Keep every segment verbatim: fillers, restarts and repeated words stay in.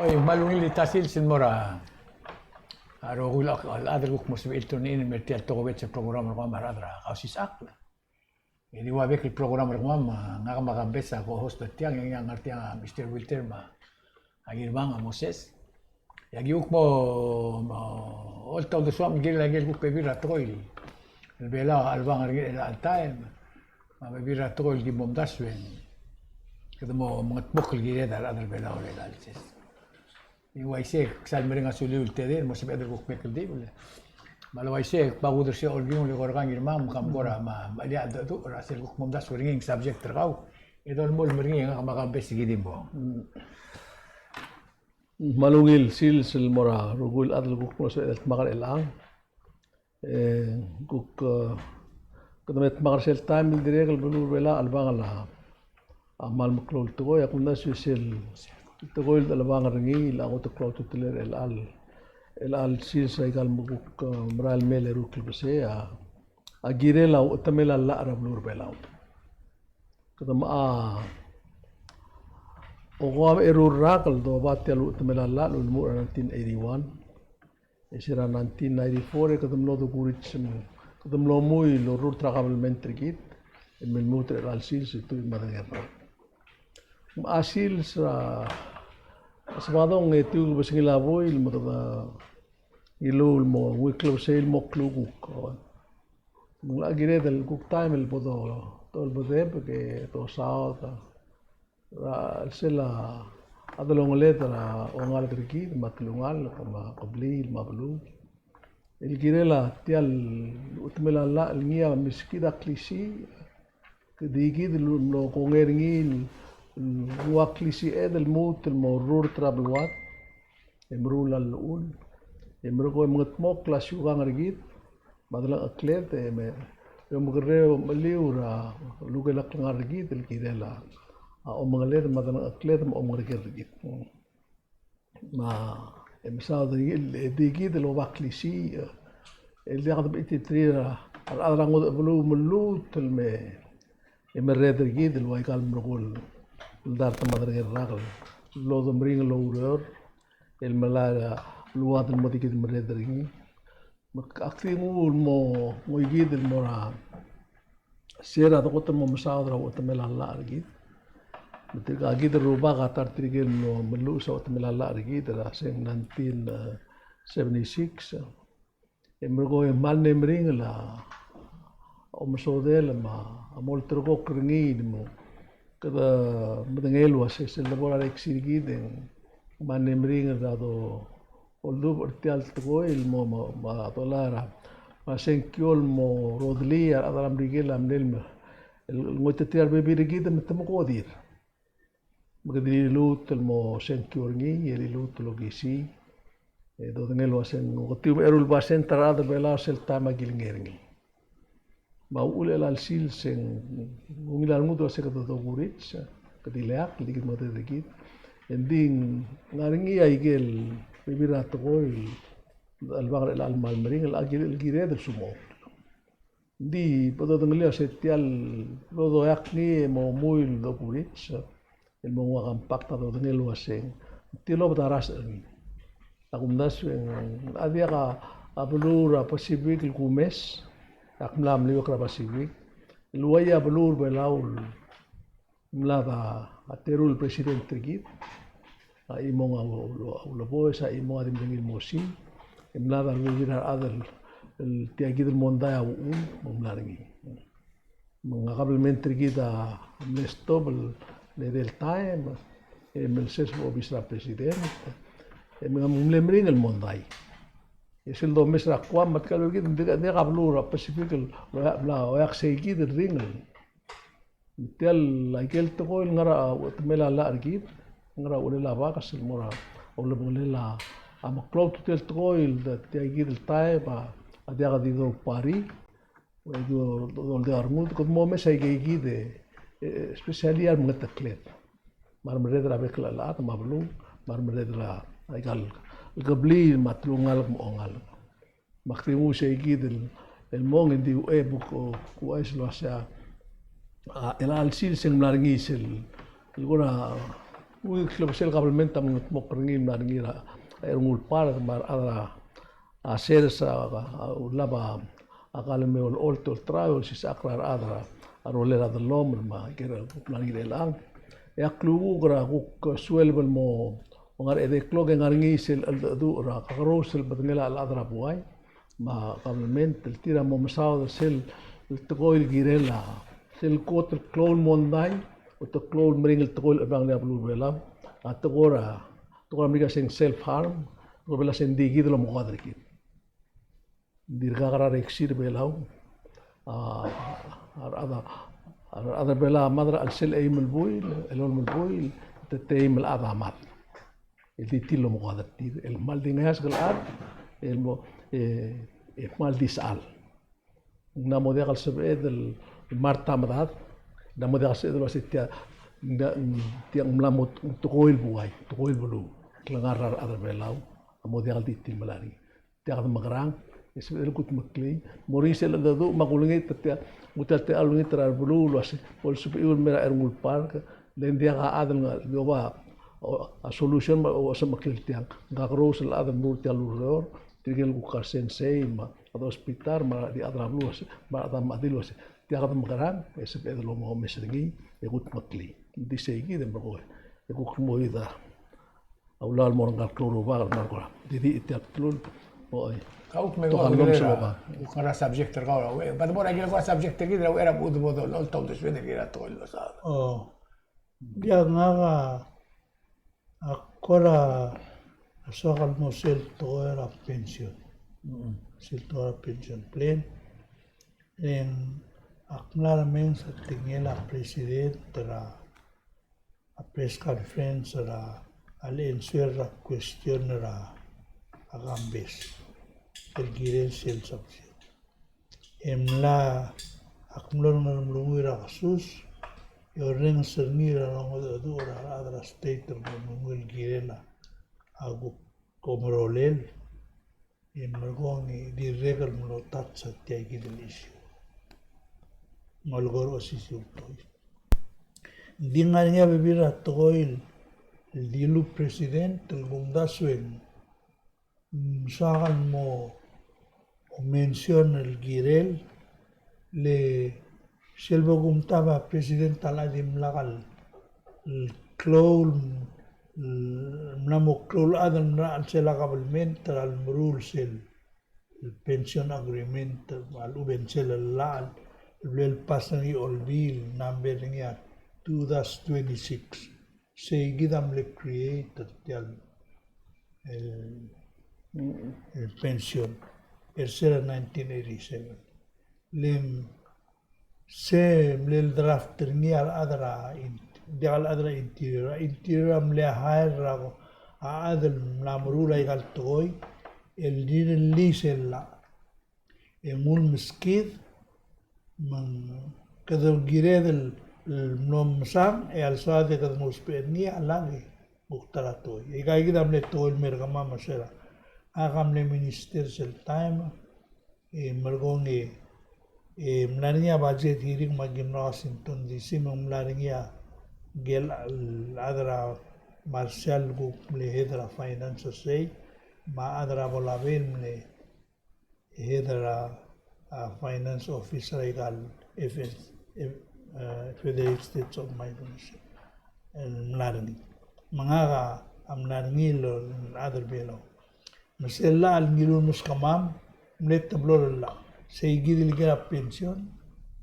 Oi, me a ungil el sils el mo er a rokui el chad el kuk mo sebechir el tune in el mer tia el tokubets el program er kemam a rechad er a Kausisechakl. E di ua bek el program er kemam, a, ngak me a Kambes a co-host er tiang, e ng ngar tiang a Mister Wilter me a Ngirmang, a Moses. E aki kuk mo, mo oltaut el soam el kirel aikel kuk bebil er a tekoi el Belau a chelebangel er ngii er chelecha el taem. Me a bebil er a tekoi el ki mo omdasu e ng kede mo mengedmokl el kired a rechad er Belau er chelecha el sils. Ng uaisei e ak sal mereng a sulmiu el tedei el mo sebeched el kuk bek el dilu. Me a le uaisei e ak bo kudersii a olkiung el eko er kau Ngirmang me kom kora me, me chelii a cheldecheduch er a sel kuk mo omdasu er ngii a subject er kau. E dolemolem er ngii e ngak me a Kambes e ki di mo. Me a ungil sils el mo er a rokui el chad el kuk mo sebeched el dmak er chelechang. E kuk, e, kede me dmak er sel taem el dirrek el beluu er Belau a chelebangel a, a kmal meklou el tekoi, a kumdasu e sel tekoi el chelebangel er ngii el a kot el klou a ultutelel er chelecha el, chelecha el sils er aika el mo kuk, e, merael mei el eru el klebesei a, a kirel a uchetemel a llach er a beluu er Belau. Kede mla okoua me a eru el rak el doba tia el uchetemel a llach el ulemuchel er a nineteen eighty-one. E se er a nineteen ninety-four e kede mlo dokurits, kede mlo mui el orrurt er a kabelment er kid el me lmuut er chelecha el sils e tuobed me a dengar er a, me a sils er a Sebadong e tiu kebesengil a buil me kede ngiluu el mo ngii el klebesei el mo klukuk. Me ng locha kired el kuk taem el bo do, dolbedebek e dosaod er a chelsel a delongeled er a ongalek er kid me a telungalek me a kebliil me a beluu el kirel a tia el uchetemel a llach el ngii a meskid a klisiich. Di kid el mlo kongei er ngii el ua klisiched el lmuut el mo orrurt er a beluad e meruul a llechul e merekong e mengedmokl a siukang er kid me a delengchekled e me, e omekerreu e omecheliu er a lukel a klengar er kid el kirel a omengeled me a delengchekled me a omengereker er kid. Me e mesaod er ngii e di kid el oba klisiich el diak de mechititerir a rechad er a ngodech el beluu me lluut el me, e merreder er kid el ua aika el merekong el dart me a derengel rak el lodemeringel el oureor el melai er a beluad el mo di kid merreder er ngii. Me ak di nguu el mo ngoikid el mo er a se er a dekot el mo mesaod er a uchetemel a llach er kid. Me tirka kid el rubak a ta er tirke el mlo meluches a uchetemel a llach er kid er a seng nineteen seventy-six. E merekong e kmal mle meringel a omesodel me a mo olterekokl er ngii el mo kede medengei el ua se sel lebo er a rekesi er kid e ng kmal mle meringel a do oldubech er tia el tekoi el mo, mo, mo dolai er a, a sengkio el mo rodelii a rechad er a Merikel a mle el, el ngoititerir a rebebil er kid me te mekodir. Me kede liluut el mo sengkio er ngii, e liluut el okisii. E dodengei el ua se ng oketiu me a eru el basent er a rechad er a Belau er sel taem a kilengei er ngii. Me a uchul e chelecha el sils e ng ungil a rengud el ua se kede dokurits, kede ileakl, di kid mo medengei er kid. E ng di ngar er ngii a ikel bebil er a tekoi el chelebangel er chelecha el kmal meringel a kirel el kired el sumong. Ng di bo dodengelii a se tia el bo doeak ngii e mo mui el dokurits el mo nguu a compact a dodengei el ua se ng tilobed a rasech er ngii. A kumdasu e ng a diak a beluu er a Pacific el kumes, ak mla meliuekl er a Pacific, el uaia beluu er a Belau el mlad a teru el president er kid, a Chimong a Ule-, Uleboes, a Chimong a di medengei el mo osiik, e mlad a rebebil er a rechad el tia kid el mondai a uchul me ng mla er ngii. Me ng a kabelment er kid a mle stop el edei el taem, e me sel obis er a president, e me ng mle meringel el mondai. E sel domes er a Guam me a tirka el ua kid, ng diak a beluu er a Pacific el mla oeak sei kid el ringel. Me tia el, aikel tekoi el ngar er a uchetemel a llach er kid, ngar er a uchelel a bakes el mo er a ulebengelel a meklou a ultutelel el tekoi el tia kid el taem a diak di doubari, e di doldeu a rengud, kede mo omes aike kid e, especially a remengetekled. Me a remerreder er a bek el chad me a beluu, me a remerreder er aika el kebliil me a telungalek me a ongalek. Me ak di nguu sei kid el, el mong e ng di uchei e bo kuchais el uasei a, a, chelecha el sils e ng mla er ngii sel, el kora Ungil klebesei el kabelment a mengedmokl er ngii el mla er ngii er a Ernguul Park me a rechad er a sers a, a, a ulab a, a kall me a olecholt el olterau e olsisechakl er a rechad er a rolel a dellomel me a ikel kuk mla er ngii er chelechang. E a klukuk er a kuk sueleb el mo ngar er a edei el klok e ngar er ngii sel cheldecheduch er a kakerous el bedengel a chad er a buai me a kabelment el tir a mo mesaod er sel tekoi el kirel a sel kot el klou el mondai, kot el klou el meringel tekoi el chebangelii a beluu er a Belau, a tekoi er a, tekoi er a Merikel a se ng self harm, tekoi er a Belau a se ng di kid el omekoad er kid. Ng dirkak er a reksi er a Belau a, a rechad, a rechad er a Belau a mad er a chelsel eim el buil, elolem el buil, te, te eim el chad a mad. El di tir el omekoad er tir, el kmal di ngeasek el chad, el mo, e, e kmal di sechal. Ng mla mo diak el sebeched el mart a medad, ng mla mo diak el sebeched el uase tia, ng, tia ng mla mo tekoi el buai, tekoi el beluu, klengar er a rechad er a Belau, a mo diak el di tir el melai er ngii. Tia kede mekerang, e sebeched el kudmeklii, mo er ngii sel cheldecheduch me a kulengit er tia, kuk tia el techall el olengit er a beluu el uase, bo lsebechiu el mei er a Ernguul Park, le ng diak a chad el ngar, di oba, o, a solution me a osemeklel tiang. Ng kakerous el chad el meruul tia el ureor, tirke el kuk a resensei, me a, a hospital, me a di chad er a beluu, me a chad a mechadii el uase. Tia kede mekerang, e sebeched el omes er ngii, e kudmeklii. Ng di sei kid e merekong, e kuk mo ida. A ulaol el mo er ngka el klou el rubak el ngar er a kora. Di di tia el klou el. Oi. Kau me kuk ngar er a subject er kau er a uchei. Bad mo er a ikel kora subject er kid er a uchei er a bo de bo dolul a uldesued er kid er a tekoi el mesaod. O. Diak, ngak a kora soak el mo sel tekoi er a pension. Sel tekoi er a pension plan. E ng ak mla remenges a tekingel a president er a a press conference er a, a le answer er a question er a, a Kambes el kirel sel subject. E mla, ak mlo er a Ngeremlengui er a kesus, e orrenges er ngii er a longedecheduch er a rechad er a state er a Ngeremlengui el kirel a, a kuk omerolel. E merekong e dirrek el mlo touch a tia kid el issue. Ng olekoi er a osisiu el tekoi. Ng di ngar er ngii a bebil er a tekoi el dilu president el kumdasu e ng soak el mo mention el kirel le sel bo kumtab a president a locha dimlak el klou el, mla mo klou el chad el mla er a chelsel a kabelment er a lemeruul sel pension agreement a lechub e ng sel llach el bla el pass er ngii a olbiil el number er ngii a two dash twenty-six. Sei kid a mle create er tia el, el pension er sel nineteen eighty-seven. Le ng se mle draft er ngii a rechad er a in-, diak el chad er a interior, a interior a mle hire er a chad el mla meruul aika el tekoi el rirellii sel llach. E ng ulemeskid, me ng kede kired el, el mlo mesang, e a le soad e kede mo ousbech er ngii a lak e kuk ta er a tekoi. E aika kid a mle tekoi el mer kemam me sera. Ak a mle minister sel taem, e merekong e, e mla er ngii a budget hearing me aki mla er a Washington D C me ng mla er ngii a ngike el chad er a Marshall kuk mle head er a finance er sei, me a chad er a Pohnpei el mle head er a, a, finance officer er aika el F S, F-, a, Federated States of Micronesia. El mla er ngii. Me ngak a mla er ngii el chad er a Belau. Me sel llach el ngiluu el meskemam, mle teblo el llach. Sei kid el kirel a pension,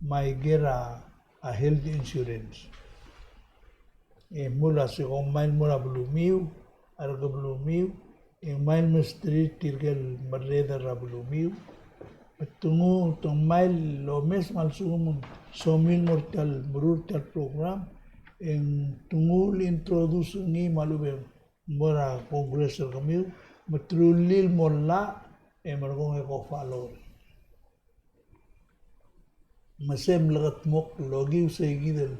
me a kirel a, a health insurance. E mla se kom mei el mo er a belumiu, a rekebelumiu, e mei el mesterir tirke el merreder er a belumiu. Me te nguu, te mei el omes me a lsekum ng somiu el mo er tia el, meruul tia el program, e te nguu el introduce er ngii me a lechub e ng mo er a Congress er kemiu, me te rullii el mo llach, e merekong e ko follow. Me se mlekedmokl el okiu sei kid el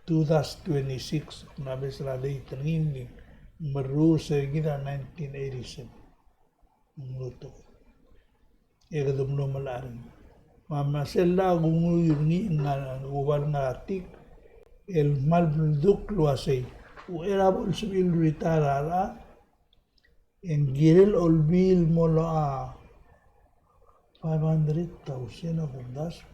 two dash twenty-six, me a bes er a date er ngii, me a meruul sei kid a nineteen eighty-seven. Ng mlo tekoi. E kede mlo melai er ngii. Me a, me sel llach a kunguiu er ngii, ng ngar, ng kuba el ngar er a tik, el kmal bldukl el uasei. uchei er a bo lsebechir el retire a rechad, e ng kirel Olbiil el mo locha five hundred thousand a kumdasu.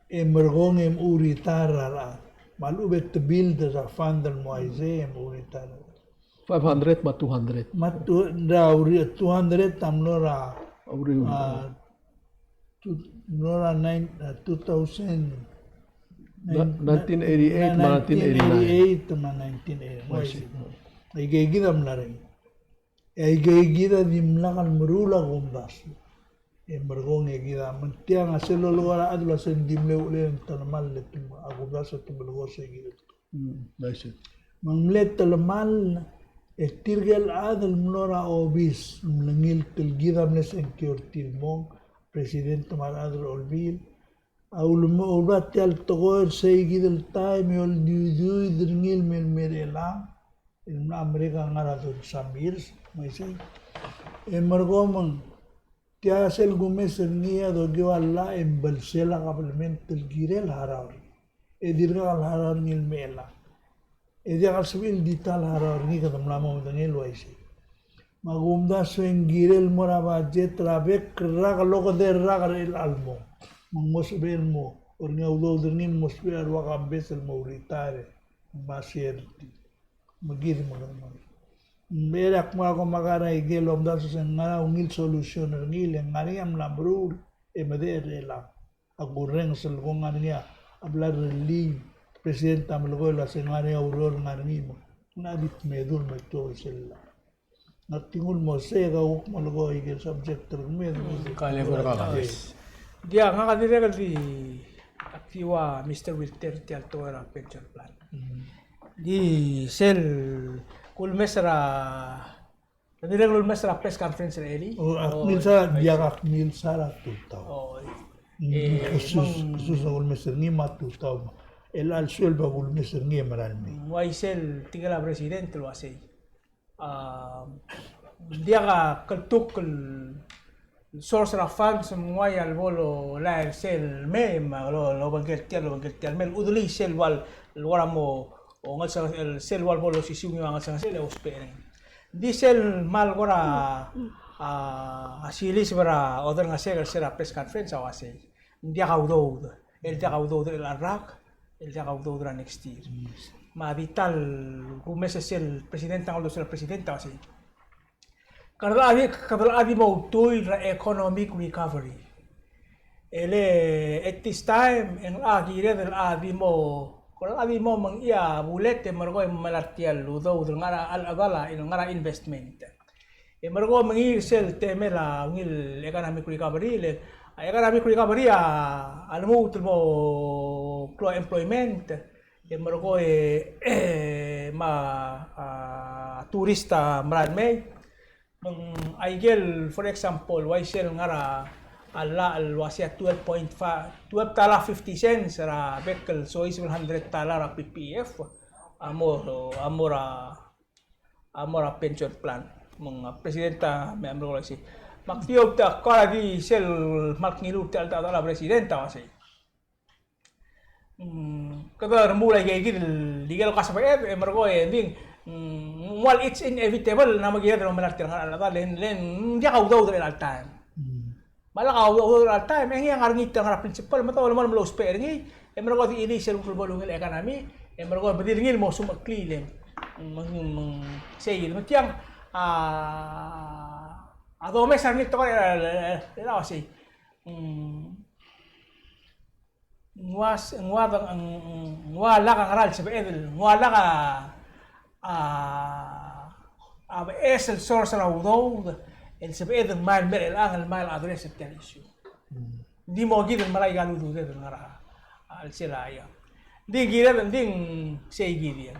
E merekong e mochu retire a rechad. Me a lechub e te build er a fund el mo uaisei e mochu retire a rechad. Five hundred me a two hundred. Me a two, er a uri-, two hundred a mlo er a, a, two, mlo er a nine, a, two thousand, nineteen eighty-eight me a nineteen eighty-nine. Nineteen eighty-eight me a nineteen eighty. Aike kid a mla er ngii. E aike kid a dimlak el meruul a kumdasu. E merekong e kid a, me ng tiang a sel lolekoi er a chad el uasei ng di mle uchelel e ng telemall e te, a kumdasu e te melekoi se kid. Mm, I see. Me ng mle telemall, e tirke el chad el mlo er a obis, mlengilt el kid a mle sengkio er tir el mong, president me a rechad er a Olbiil. A ulemo-, uleba tia el tekoi er sei kid el taem e olduiduid er ngii el mei el mer chelechang, el mla merek a ngar er a thirty some years, me isei. E merekong me ng tia sel kumes er ngii a dokiu a llach e ng belsel a kabelment el kirel harau er ngii. E dirkak el harau er ngii el me chelechang. E diak el sebechir el di ta el harau er ngii, kede mla mo medengei el uaisei. Me a kumdasu e ng kirel mo er a budget er a bek el rak el okedei el rak er chelecha el mong. Me ng mo sebechel el mo er ngii a udoud er ngii, me ng mo sebechel a rua Kambes el mo retire, me a share er tir. Me kid me kede mo. Me er a kmo a ko mekar a ikel omdasu se ng ngar er ngii a ungil solution er ngii, le ng ngar er ngii a mla meruul e medechel er chelechang. A kurrenges el kmo ng ngar er ngii a blai er a relief, president a melekoi el uasei ng ngar er ngii a ureor el ngar er ngii me ng di medu el me tuobed sel llach. Ng di nguu el mo sei e kuk melekoi a ikel subject er kemiu. Ka le kora ka. Yes. Diak, ngak a dirrek el di, ak di ua Mister Wilter tia el tekoi er a pension plan. Mm. Di sel kulemes er a Ng dirrek el ulemes er a press conference er a elii. O, ak milsa, diak, ak milsa er a tutau. O, e, kesus, kesus a ulemes er ngii me a tutau. El a lsekum a ulemes er ngii e merael mei. Ng uaisei el tirke el president el uasei, a, diak a kltuk el source er a funds me ng uai a lebo lolai er sel mei me a lo, lobengkel tia, lobengkel tia el mei el chudelii sel ua el, el ua mo, o ngelseng, el sel ua lebo losisiu ngii me a ngelsengesel e ousbech er ngii. Di sel mal kora, a, a siliseb er a oderengesek er sel press conference a uasei, ng diak a udoud, el diak a udoud er chelecha el rak, el diak a udoud er a next year. Me a di ta el kumes er sel president a ngeldu sel president a uasei, kede locha di, kede locha di mo ultuil er a economic recovery. E le at this time, e ng locha kired el locha di mo, kede locha di mo mengchii a bullet e merekong e melai er tia el udoud el ngar er a, el ngar er a, el ngar er a investment. E merekong e mengiil er sel temel a ungil economic recovery, le a economic recovery a, a lmuut el mo klou a employment. E merekong e, e, me a, a, tourist a merael mei. Me ng aikel, for example, uaisei el ngar er a llach el uasei a twelve point five, twelve dollar fifty cents er a bek el soiseb el hundred dollar er a P P F a mo, a mo er a, a mo er a pension plan. Me ng a president a mei a merekong el uasei, me ak di oultak a kora di sel kmal ngiluu tia el ta el president a uasei, mm, kede remuul aike kid el ikel kasbeched, e merekong e ng di, mm, ng ua it's inevitable, ng mo kired el omelai er tir el ngar er a chelecha el chad, le, le ng diak a udoud er chelecha el taem. Mm. Me a lak a udoud er chelecha el taem, e ngii a ngar er ngii tia el ngar er a principle, me te olemolem el ousbech er ngii, e merekong e di chilii sel kuk lebo el ungil economy, e merekong e bedil ngii el mo sumecheklii le, mm, me ng, me ng sei, me tiang, a, a domes er ngii el tekoi er a, er a, er a, er a, sei. Mm. Ng ua, ng ua, ng ua lak a ngera el sebeched el, ng ua lak a, a, a beches el source er a udoud el sebeched el mei el mer chelechang el mei el address er tia el issue. Mm. Ng di mo kid el melai aika el ududed el ngar er a, a, chelsel a ia. Ng di kired, ng di sei kid ia.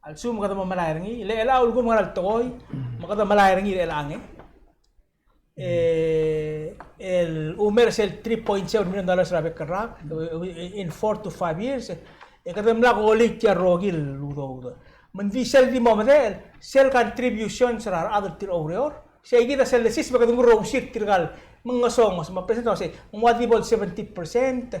A lsekum kede mo melai er ngii, le chelecha a ulekum ngera el tekoi, me kede melai er ngii er chelechang e. E, el umer sel three point seven million dollars er a bek el rak, in four to five years, e kede mla collect a rokui el udoud. Me ng di sel di mo medechel, sel contributions er a rechad el tir a oureor, sei kid a sel lesiis me kede nguu er a usir tirka el, me ng ngesonges, me a percent a uasei, ng ua di bo el seventy percent,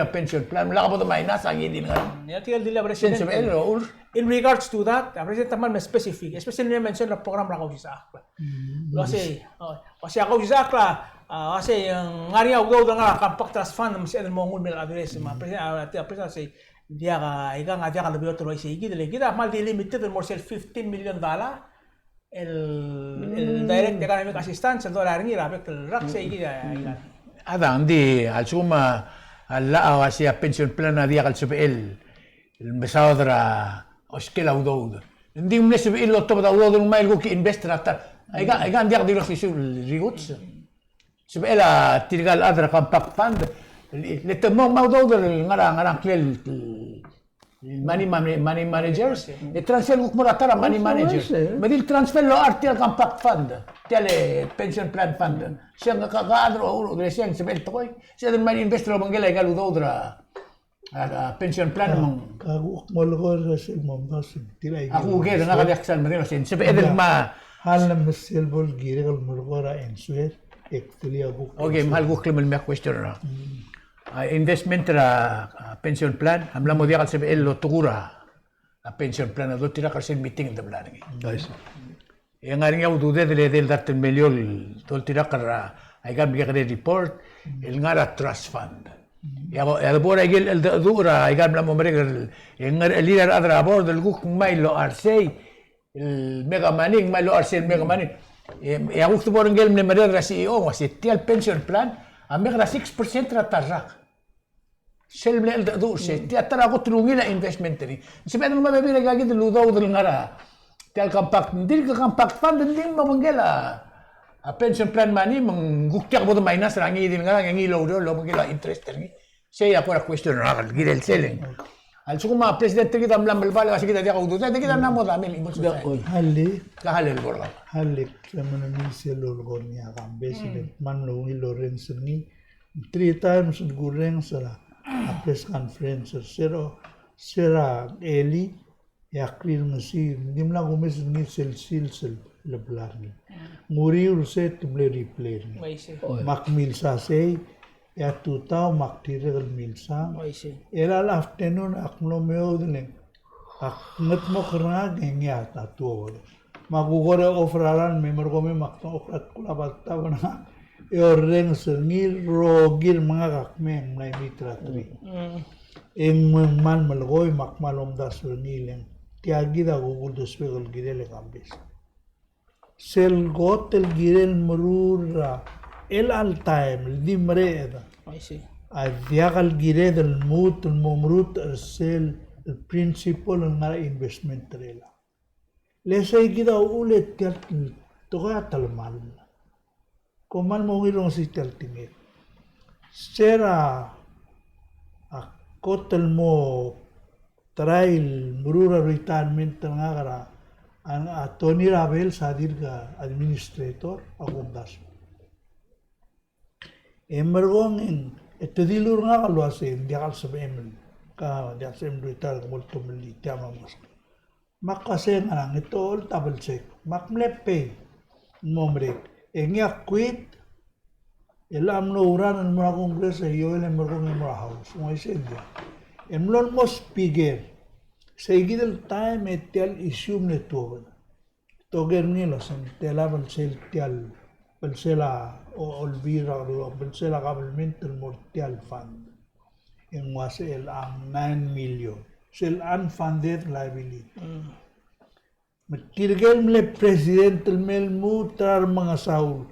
a pension plan, me lak bo de minus a ngii di el ngar. Mm, ia tia el dilu a President. Sel sebechel el ur. In regards to that, a President a kmal mle specific, especially el mention er a program er a Kausisechakl. Mm. El uasei, o, uasei a Kausisechakl a, a, uasei, ng ngar er ngii a udoud el ngar er a Compact Trust Fund, me sebeched el mo nguu el mei el address, me a President, a, tia President a uasei, diak a, ikang a diak lebeot el uaisei kid, le kid a kmal delimited el mo er sel fifteen million dollar, el, el direct economic assistance, el dolae er ngii er a bek el rak, sei kid a, ikang. A dang, ng di, a lsekum a, a llach a uasei a pension plan a diak el sebechel el mesaod er a oskel a udoud. Ng di ng mle sebechir el otobed a udoud el ngmai el kuk invest er a ta er. Aika, aika ng diak di losisiu el rikuts. Sebechel a tirka el chad er a Compact Fund, le te mo ngmai a udoud el ngar er a, ngar er a ngklel, el money, money, money managers, e transfer el kuk mo er a ta er a money managers. Me di el transfer el locha er tia el Compact Fund, tia el pension plan fund. Sei ng ka, ka chad er a uchul, uchul, sei ng sebechel el tekoi, sei a di ngmai el invest el obengkel aika el udoud er a A, a pension plan me ng. Ka kuk melekoi er sel mo omdasu e ng tir a. A kuk er ngak a diak sal medengei el uasei ng sebeched el kmal. Hal me sel bo el kirek el melekoi er a answer, actually a kuk. Okay, me hal kuk klemel mei a question er a. Mm. A investment er a, a pension plan, a mla mo diak el sebechel el otekur a pension plan a doltirakl er sel meeting el de mla er ngii. I see. E ng ngar er ngii a ududed el edei el dart el miliol el doltirakl er a, aika el mekekerei el report, el ngar er a trust fund. E a, e a debo er a ikel cheldecheduch er a, aika el mla mo merek el, e ng ngerechelir a rechad er a board el kuk ngmai el locha er sei el mega money, ngmai el locha er sei el mega money. E, e a kuk debo er ngike el mle merek er a C E O, ng uasei tia el pension plan a mekera six percent er a ta el rak. Sel mle cheldecheduch er sei, tia ta er a kot el ungil a investment er ngii. Ng sebeched el mo bebil er aika kid el udoud el ngar er a tia el compact, ng dirk compact fund, ng di mo obengkel a, a pension plan money, me ng kuk diak bo de minus er a ngii di el ngar er a ngii el oureor el obengkel a interest er ngii. Sei a kora question er ngak el kirel sel. A lsekum a president er kid a mla melebal el uasei kid a diak a ududed, e kid a mla mo dame el chimo el sosaieti. Halik. Ka halik el bo er kau. Halik, klemel ngii sel lolekoi er ngii a Kambes, le kmal mlo ungil el orrenges er ngii. Three times el kurrenges er a, a press conference er se er a, se er a elii, e ak rirengesii, ng dimlak kumes er ngii sel sils el blai er ngii. Ng uriul er sei te mle replay er ngii. Me ak milsa sei, e a tutau me ak dirrek el milsa. E a last afternoon ak mlo meoud el Ak ngetmokl er ngak e ngii a tuobed. Me a kuk kora offer a ralm e merekong me ak tong, ak kula baltab er ngak. E orrenges er ngii el rokir me ngak a kmei e ng mla imiit er a three. E ng kmal melekoi me ak kmal omdasu er ngii el ng tia kid a kuk uldesuek el kirel e Kambes. Sel kot el kirel meruul er a chelecha el taem el di mereched. I see. A diak el kired el lmuut el mo merutech er sel el principle el ngar er a investment er chelechang. Le sei kid a uchul e tia el tekoi a telemall. Kom kmal mo ungil el rongesii tia el tekingek. Se er a kot el mo try el meruul er a retirement er ngak er a, a, a Tony Rabels a dirk administrator, a kumdasu. E merekong e ng, e te dilu er ngak el uasei, ng diak el sebechem el, ka diak el sebechem el retire, ke mo oltomellii tia me a meskid. Me ak uasei ngerang, e te oltab el check. Me ak mle pay. Ng mo merek. E ngii a quit, e le mlo oureor el mo er a Congress e Joel e merekong e mo er a House. Ng uaisei e ng diak. E mlo el mo speaker. Sei kid el taem e tia el issue mle tuobed. Toker ngii el oseng, te lab el sel tia el, el sel a, o, olbiil er a, el sel a government el mo er tia el fund. E ng uasei el nine million. Sel unfunded liability. Mm. Me tirke el mle president el mei el lmuut er a remengesaul,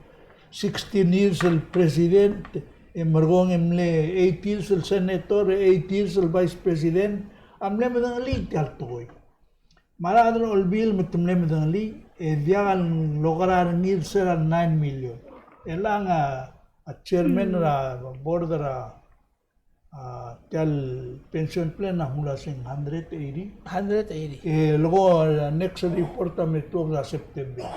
sixteen years el president, e merekong e mle eight years el senator, e eight years el vice president, a mle medengelii tia el tekoi. Me a rechad er a Olbiil me te mle medengelii, e diak el loker a rengrir er se er a nine million. E chelechang a, a chairman er a board er a, a, tia el pension plan a mle uasei ng hundred eighty. Hundred eighty. E leko, a, next report a me tuobed er a September.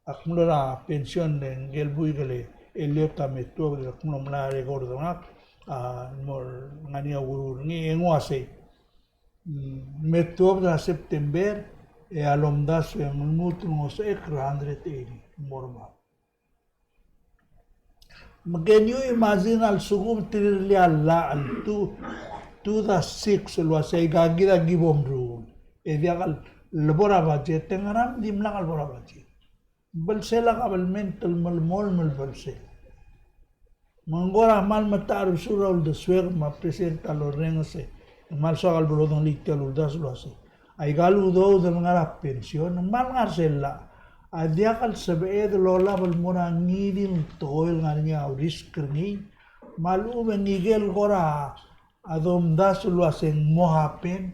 Ak mlo er a pension e ngike el buik el Elliot a me tuobed, ak mlo melai a record er ngak, a, mo er ngii a ureor er ngii, e ng uasei. Mm, me tuobed er a September, e a lomdasu e ng lmuut el ngosechek er a hundred eighty, mo er bab. Me can you imagine a lsekum te rirellii a llach el two, two dash six el uasei aika kid a ki bo mruul. E diak el lebo er a budget, e ngera me dimlak el bo er a budget. Belsel a kabelment el melemolem el belsel. Me ng kora kmal metacherbesul er a uldesuek me a president a lorrenges e ng kmal soak el bo lodengelii tia el uldasu el uasei, aika el udoud el ngar er a pension, ng kmal ngar er sel llach. A diak el sebeched el olab el mo er a ngii di el tekoi el ngar er ngii a risk er ngii. Me a lechub e ngike el kora a domdasu el uasei ng mo happen.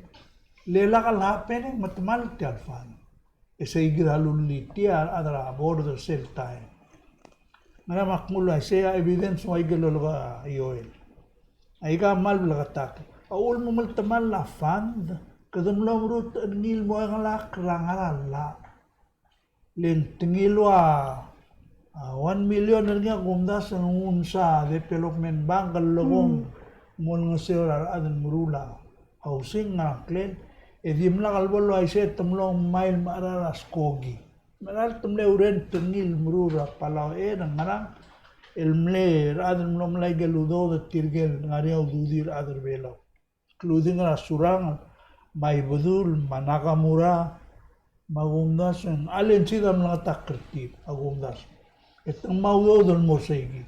Le lak el happen e ng metemall tia el fund. E sei kid a lullii tia a rechad er a board er sel taem. Ngera me ak mle uaisei, a evidence ng ua ikel lolekoi a Joel. Aika kmal bleketakl. A uchul me ng mle temall a fund, kede mlo meruul er ngii el mo chengelakl er a ngar er a llach. Le ng te ngiluu a, a, one million er ngii a kumdasu e ng umes a development bank el leko mo olengeseu er a rechad el meruul a housing, ngerang klel, e dimlak el bo el uaisei, te mlo ngmai el mecherar a skoki. Mecherar te mle rent er ngii el meruul er a Palau Air, ngerang, el mle rechad el mlo melai aike el udoud er tirke el ngar er ngii a ududir a rechad er Belau, including er a Surangel, me a Ibedul, me a Nakamura, me a kumdasu, e ng alensed a mlengetakl er tir a kumdasu. E te ngmai a udoud el mo er seikid.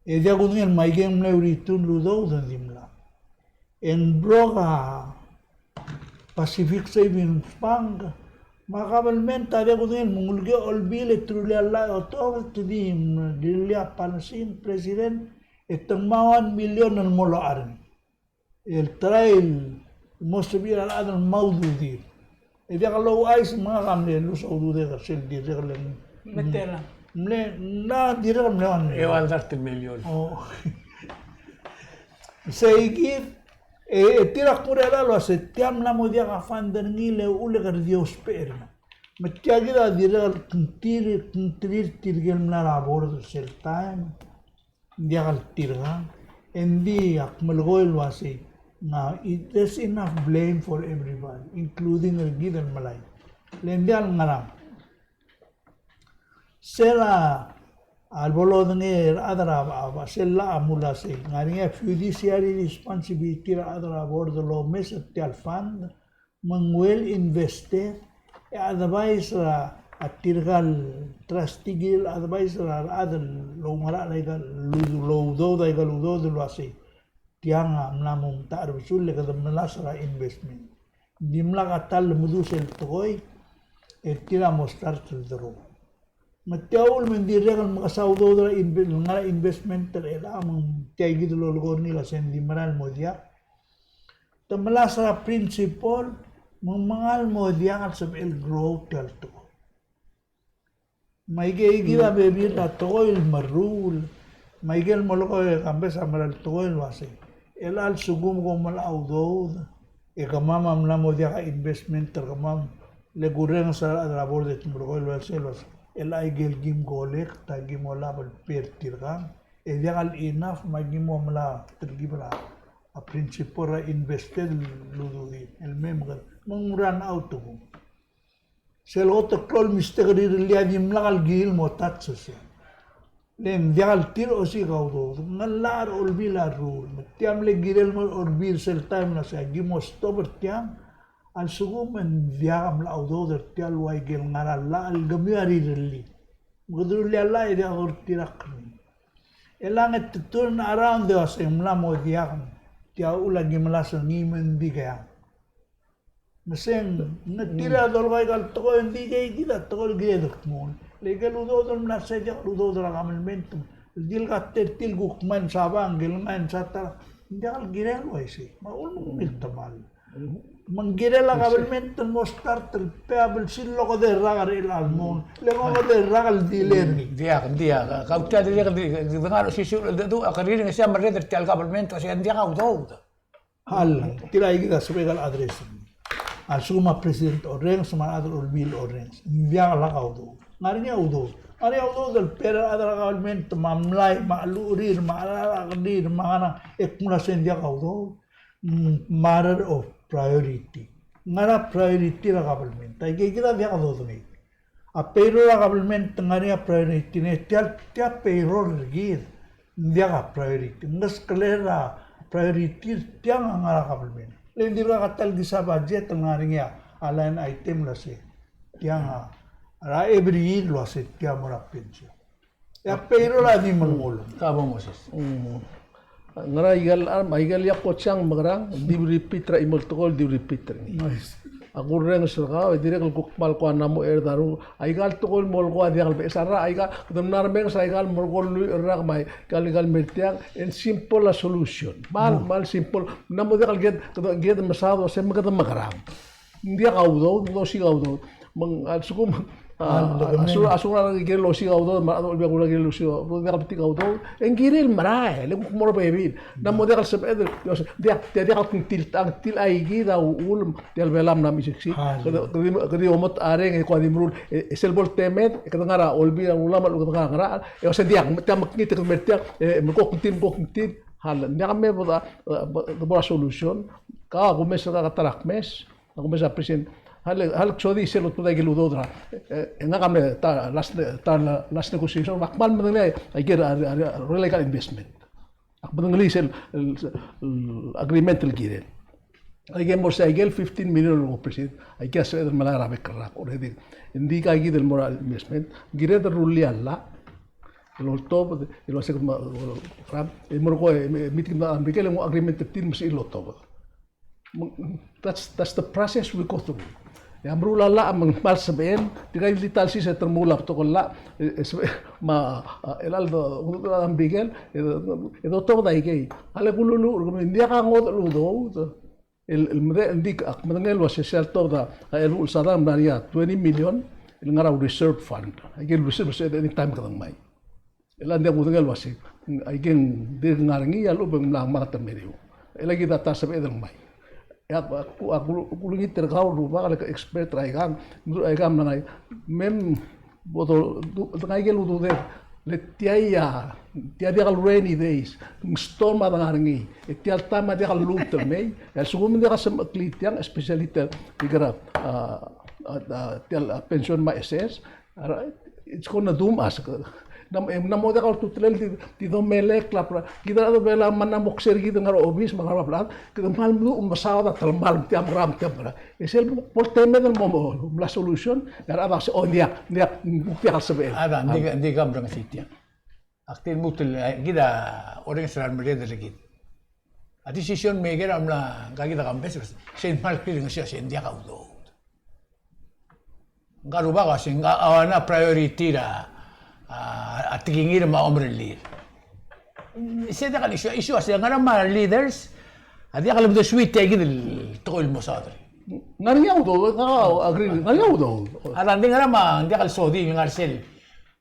E diak kudengei el me aike ng mle return el udoud e ng dimlak. E ng broker a Pacific Savings Bank, me a kabelment a diak kudengei el me ng uleker a Olbiil e te rullii a llach e otobed, te di, mm, rullii a policy, president, e te ngmai a one million el mo locha er ngii el try el mo sebechir a rechad el mo ududir. E diak louchais me ngak a mle lose a ududed er sel dirrek el ng. Metelang. Mle, ng dirrek el mle one million. Eua el dart el million. O. Seikid, e, e tir a kmo er a llach el uasei tia a mla mo diak a fund er ngii le uchul e kede di ousbech er ngii. Me tia kid a dirrek el kngtir, kngtirir tirke el mla er a board er sel taem. Ng diak el tirkang, e ng di ak melekoi el uasei, ng, it, there's enough blame for everybody, including er kid el melai. Le ng diak el ngerang. Sel a, a lebo lodengei er a rechad er a, a, a, sel llach a mle uasei, ng ngar er ngii a fiduciary responsibility er a rechad er a board el omes er tia el fund, me ng well invested, e advice er a, a tirka el trustee, el advice er a rechad el oungerachel aika el udoud, aika el udoud el uasei, tiang a mla mo metacherbesul e kede melasech er a investment. Dimlak a ta el lemedung sel tekoi, e tir a mo start el draw. Me tia uchul me ng dirrek el mekesai a udoud er a inve-, ngar er a investment er chelechang, me ng tia kid el lolekoi er ngii el uasei ng di mera el mo diak. Te melasech er a principal, me ng mengal mo diak el sebechel el grow tia el tekoi. Me aike kid a bebil er a tekoi el meruul, me aike el melekoi e kambes a mera el tekoi el uasei, chelecha el lsekum kom melecha a udoud, e kemam a mla mo diak a investment er kemam, le kurrenges er a rechad er a board e te melekoi el uasei, el uasei, chelecha aike el kim collect, a kim olab el pay er tirkang, e diak el enough me a kim mo mla telkib er a, a principal er a invested el ududir, el mei me kede, me ng run out a kuk. Sel kot el klou el mistake er a rirellii a dimlak el kirir el mo touch er sei. Le ng diak el tir a osiik a udoud, ng llach er a Olbiil a rruul, me tia mle kirel el mo er a Olbiil sel taem el uasei a ki mo stop er tiang, a lsekum e ng diak a mla udoud er tia el ua ikel ngar er a llach el kemiu a rirellii. Me kede rullii a llach e diak dortirakl er ngii. Chelechang e te turn around e uasei ng mla mo diak, tia uchul a ki melasech er ngii me ng dikeang. Me se ng, ng tir a dolekoi aika el tekoi, ng di ikei kid a tekoi el kired el kmo. Le ikel udoud el mla sei diak el udoud er a government. Di el ka te tir kuk mei e ng sabang, el ngai e ng sa ta, ng diak el kirel el uaisei. Me a uchul me ng miltemall. Me ng kirel a government el mo start el pay a blsir el okedei el rak er chelecha el mong. Le ng okedei el rak el delay er ngii. Diak, diak. Kau tia dirrek el di, di ngar er a osisiu el dedu, a keriring e sei a merreder er tia el government, e sei ng diak a udoud. Hal, tirka kid a sebechek el address. A lsekum a president a orrenges, me a rechad er a olbiil a orrenges. Ng diak lak a udoud. Ng ngar er ngii a udoud. Ng ngar er ngii a udoud el pay er a rechad er a government, me a mlai, me a chelucherir, me a cheral a kerir, me a ngerang, e kmo ng sei ng diak a udoud. Mm, matter of priority. Ngar er a priority er a government. Aike kid a diak dodengei. A payroll er a government a ngar er ngii a priority, e tia, tia payroll er kid. Ng diak a priority. Ng ngeskelel a priority er tiang a ngar er a government. Le ng dirkak a ta el kisa budget el ngar er ngii a line item el uasei tiang a, er a every year el uasei tia mo er a pension. E a payroll a di melemolem. Ka bo Moses. Mm. Ngera aika el, aika el ileakl ko chang mekerang, di repeat er a chimo el tekoi el di repeat er ngii. Nice. Ak urrenges er kau, e dirrek el kuk kmal ko a mla mo er a daru, aika el tekoi el mo ko a diak el beches er a, aika, kede mla remenges er aika el mo ko el lluich el rak me aika el, aika el mer tiang, e ng simple a solution. Kmal, kmal simple. Ng mla mo diak el kid, kede, kede mesaod el uasei me kede mekerang. Ng diak a udoud, ng di osiik a udoud. Me ng, a lsekum, a, a, a lsekum, a lsekum ng kirel osiik a udoud, me a rechad er a Olbiil a kirel osiik a udoud, diak el betik a udoud, e ng kirel merael, e kuk mo er a bebil. Ng mla mo diak el sebeched el, diak, diak, diak el kngtil, a ngtil a ikid a uchul, tia el Belau a mla mesiksik. Kede, kede, kede omot a reng, e ko a di meruul, e, e sel bo el temed, e kede ngar er a Olbiil a Ulam, a lechub e kede ngar er a, e uasei ng diak, tia mekngit e kede mer tiang, e, me ko kngtil, me ko kngtil, hal, ng diak me bo de, e, bo, bo er a solution, ka, kumes er a, ka ta er a kmes, Ak omes a president, hal, hal ksodii sel otobed aike el udoud er a, e, e, ngak a mle ta last, ta last negotiation, ak kmal medengelii aike el, a, a, a, rolel aika el investment. Ak medengelii sel, el, el agreement el kirel. Aike el mo er sei aike el fifteen million el mo president, aike a sebeched el melai er a bek el rak already. Ng di aika kid el mo er a investment, kired el rullii a llach el oltobed, el uasei me, el mo er ko, e, meeting er a Merikel, e mo agreement er tir me sebechir el oltobed. That's, that's the process we go through. E a meruul a llach me ng kmal sebechem, tirka el di ta el sils e te remuul a betok el llach, e, e sebechem, me a, a, el, el, a Merikel, e, e dotobed aikei. A le kululuuch er kemiu, ng diak a ngodech el udoud el, el mede, ng di ak medengei el uasei sel tobed a, a, el, el sadang a mla er ngii a twenty million el ngar er a reserve fund. Aike el reserve, reserve anytime kede ngmai. E le ng diak kudengei el uasei, aike ng dirk ngar er ngii a lechub e ng mla ngmai a ta el meriu. E le kid a ta el sebeched el ngmai. E ak, ak, ak, ak kulengit er kau el rubak el expert er aikang, aika mla ngai, me bo do, do, de ngai aike el ududed, le tia a, tia diak el rainy days, ng storm a de ngar er ngii, e tia el taem a diak el lmuut el mei, e a lsekum ng diak a semecheklii tiang, especially tia, tia el, a, a, a, tia el, a, pension me a S S, All right? It's gonna doom us. Ng mla, ng mla mo diak a ultutelel di, di domelekl a bla. Kid a rechad er a Belau me ng mla mo kser kid el ngar er a obis me a ngar er a bla. Kede kmal mdu el mesaod a telemall me tia mekera, me tia mekera. E sel bo el temed el mo, mo, mla solution, e a rechad a se, o, ng diak, ng diak, ng diak el sebechel. A da, ng di, ng di ka mrengesii tiang. Ak di lmuut el, e, kid a orrenges er a remerreder er kid. A decision maker a mla, ngka kid a kambes, se ng kmal clear er ngii a se ng diak a udoud. Ngka el rubak a se ng, a, a, a priority er a, a, a tekingir me a omerellir. Se diak el issue, issue a se ngera me a leaders a diak el medesuii tia kid el tekoi el mo saod er ngii. Ng ngar er ngii a udoud, a, agree, ng ngar er ngii a udoud. A dang di ngera me ng diak el sodii el ngar sel.